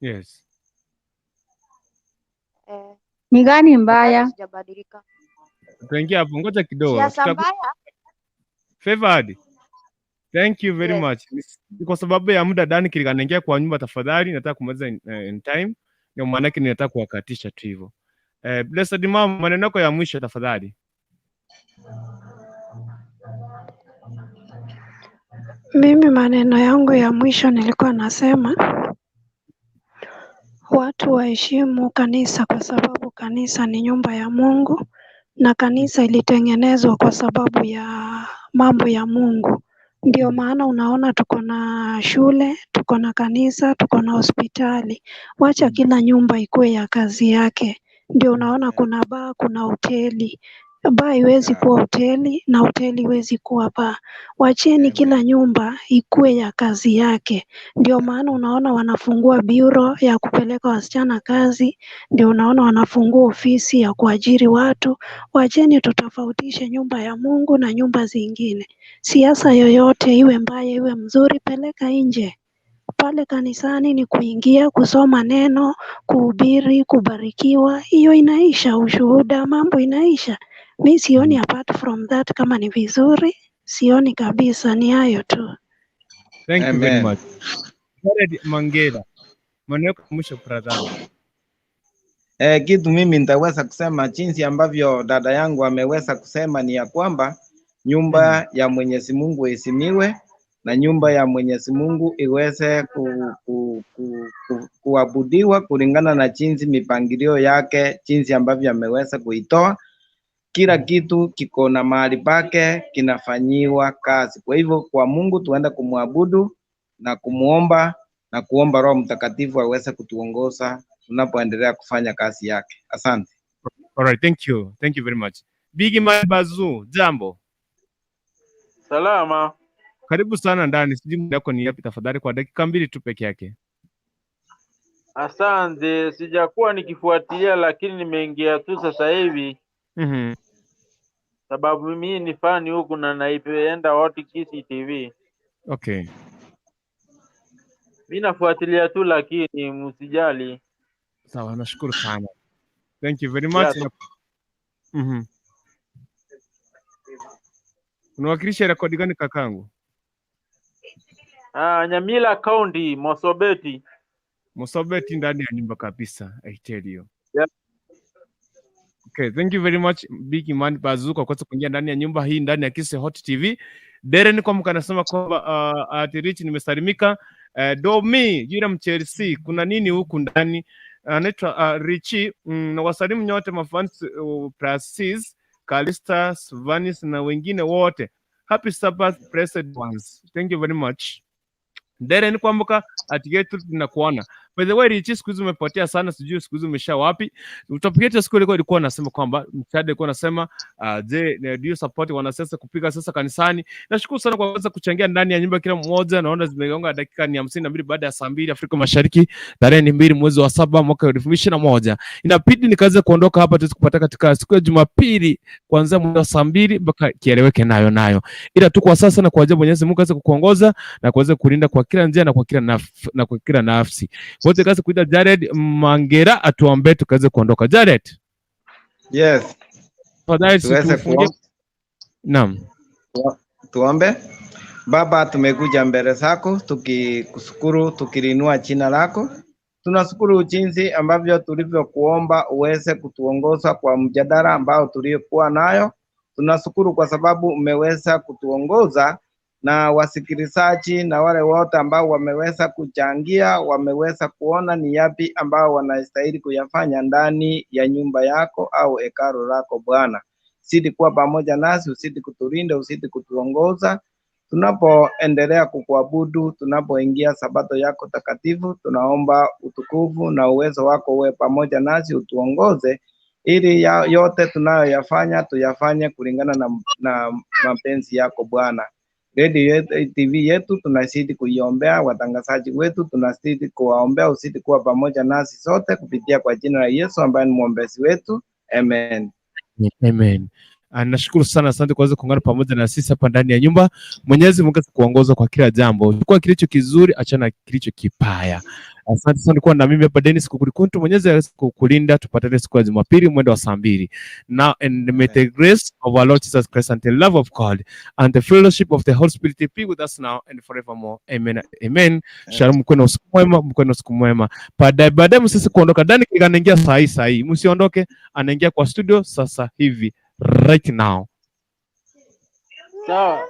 Eh, Ni gani bado mbaya? sijabadilika. Tutaingia hapo, ngoja kidogo. Siasa mbaya. Favored. Thank you very Yes. much. Kwa sababu ya muda, Dani Kilika kwa nyumba, tafadhali, nataka kumaliza in time. Ndio maana yake ninataka kuwakatisha tu hivyo. Blessed Mom, maneno yako ya mwisho tafadhali. Mimi maneno yangu ya mwisho nilikuwa nasema watu waheshimu kanisa kwa sababu kanisa ni nyumba ya Mungu na kanisa ilitengenezwa kwa sababu ya mambo ya Mungu. Ndio maana unaona tuko na shule, tuko na kanisa, tuko na hospitali. Wacha kila nyumba ikuwe ya kazi yake. Ndio unaona kuna baa, kuna hoteli. Baa haiwezi kuwa hoteli na hoteli haiwezi kuwa baa. Wacheni kila nyumba ikuwe ya kazi yake. Ndio maana unaona wanafungua bureau ya kupeleka wasichana kazi, ndio unaona wanafungua ofisi ya kuajiri watu. Wacheni tutofautishe nyumba ya Mungu na nyumba zingine. Siasa yoyote iwe mbaya iwe mzuri, peleka nje. Pale kanisani ni kuingia, kusoma neno, kuhubiri, kubarikiwa, hiyo inaisha, ushuhuda, mambo inaisha. Mi sioni apart from that kama ni vizuri, sioni kabisa, ni hayo tu. Thank you very Amen. Much. Jared Mangela, maneno yako ya mwisho brother. Kitu mimi nitaweza kusema jinsi ambavyo dada yangu ameweza kusema ni ya kwamba nyumba ya Mwenyezi Mungu iheshimiwe na nyumba ya Mwenyezi Mungu iweze kuabudiwa kulingana na jinsi mipangilio yake, jinsi ambavyo ameweza kuitoa. Kila kitu kiko na mahali pake kinafanyiwa kazi. Kwa hivyo kwa Mungu tuende kumwabudu na kumuomba na kuomba Roho Mtakatifu aweze kutuongoza tunapoendelea kufanya kazi yake. Asante. All right, thank you. Thank you very much. Big Man Bazoo, jambo. Salama. Karibu sana ndani. Sijui muda wako ni yapi tafadhali, kwa dakika 2 tu peke yake. Asante, sijakuwa nikifuatilia lakini nimeingia tu sasa hivi sababu mimi ni fani huku na naipenda Hot Kisii TV. Mi nafuatilia tu lakini msijali. Sawa, nashukuru sana. Thank you very much. Yeah. Unawakilisha rekodi gani kakangu? Ah, Nyamira County, Mosobeti. Mosobeti ndani ya nyumba kabisa, I tell you. Yeah. Okay, thank you very much Big Man Bazoo kwa kuweza kuingia ndani ya nyumba hii ndani ya Kisii Hot TV. Darren kwa anasema kwamba at Rich nimesalimika. Domi yule mchelsea, kuna nini huku ndani? Anaitwa Richi na wasalimu nyote mafans Prasis, Kalista, Svanis na wengine wote. Happy Sabbath blessed ones. Thank you very much. Darren Kwamboka at Gertrude tunakuona. By the way, Richi, siku hizi umepotea sana, sijui siku hizi umesha wapi. Topic yetu ya siku ilikuwa nasema kwamba mchada ilikuwa nasema je, do you support wanasiasa kupiga siasa kanisani? Nashukuru sana kwa kuweza kuchangia ndani ya nyumba kila mmoja. Naona zimegonga dakika ni 52 baada ya saa 2 Afrika Mashariki, tarehe ni 2 mwezi wa 7 mwaka 2021. Inabidi nikaweze kuondoka hapa tuweze kupata katika siku ya Jumapili kuanzia mwendo wa saa 2 mpaka kieleweke nayo nayo, ila tu kwa sasa na kwa ajabu Mwenyezi Mungu aweze kukuongoza na kuweza kulinda kwa kila njia na kwa kila nafsi. Wote kazi kuita Jared Mangera atuombe tukaweze kuondoka. Jared, Yes, tafadhali tuweze tufungie. kuomba. Naam. Tuombe. Baba, tumekuja mbele zako tukikushukuru, tukilinua jina lako. Tunashukuru jinsi ambavyo tulivyokuomba uweze kutuongoza kwa mjadala ambao tuliokuwa nayo. Tunashukuru kwa sababu umeweza kutuongoza na wasikilizaji na wale wote ambao wameweza kuchangia, wameweza kuona ni yapi ambao wanastahili kuyafanya ndani ya nyumba yako au hekalu lako Bwana. Zidi kuwa pamoja nasi, uzidi kutulinda, uzidi kutuongoza tunapoendelea kukuabudu, tunapoingia sabato yako takatifu. Tunaomba utukufu na uwezo wako uwe pamoja nasi, utuongoze ili yote tunayoyafanya tuyafanye kulingana na mapenzi yako Bwana. Radio yetu, TV yetu tunazidi kuiombea, watangazaji wetu tunazidi kuwaombea, uzidi kuwa pamoja nasi sote kupitia kwa jina la Yesu ambaye ni mwombezi wetu. Amen. Amen. Nashukuru sana, asante kuweza kuungana pamoja na sisi hapa ndani ya nyumba. Mwenyezi Mungu aweze kuongoza kwa kila jambo. Chukua kilicho kizuri, achana na kilicho kibaya. Asante sana kuwa na mimi hapa Dennis Kukulikuntu. Mwenyezi aweze kukulinda, tupatane siku ya Jumapili mwendo wa saa 2. Now and may the grace of our Lord Jesus Christ and the love of God and the fellowship of the Holy Spirit be with us now and forevermore. Amen. Amen. Shalom, mkuwe na usiku mwema, mkuwe na usiku mwema. Baadaye baadaye msisi kuondoka. Dani anaingia saa hii saa hii. Msiondoke, anaingia kwa studio sasa hivi right now. Sawa.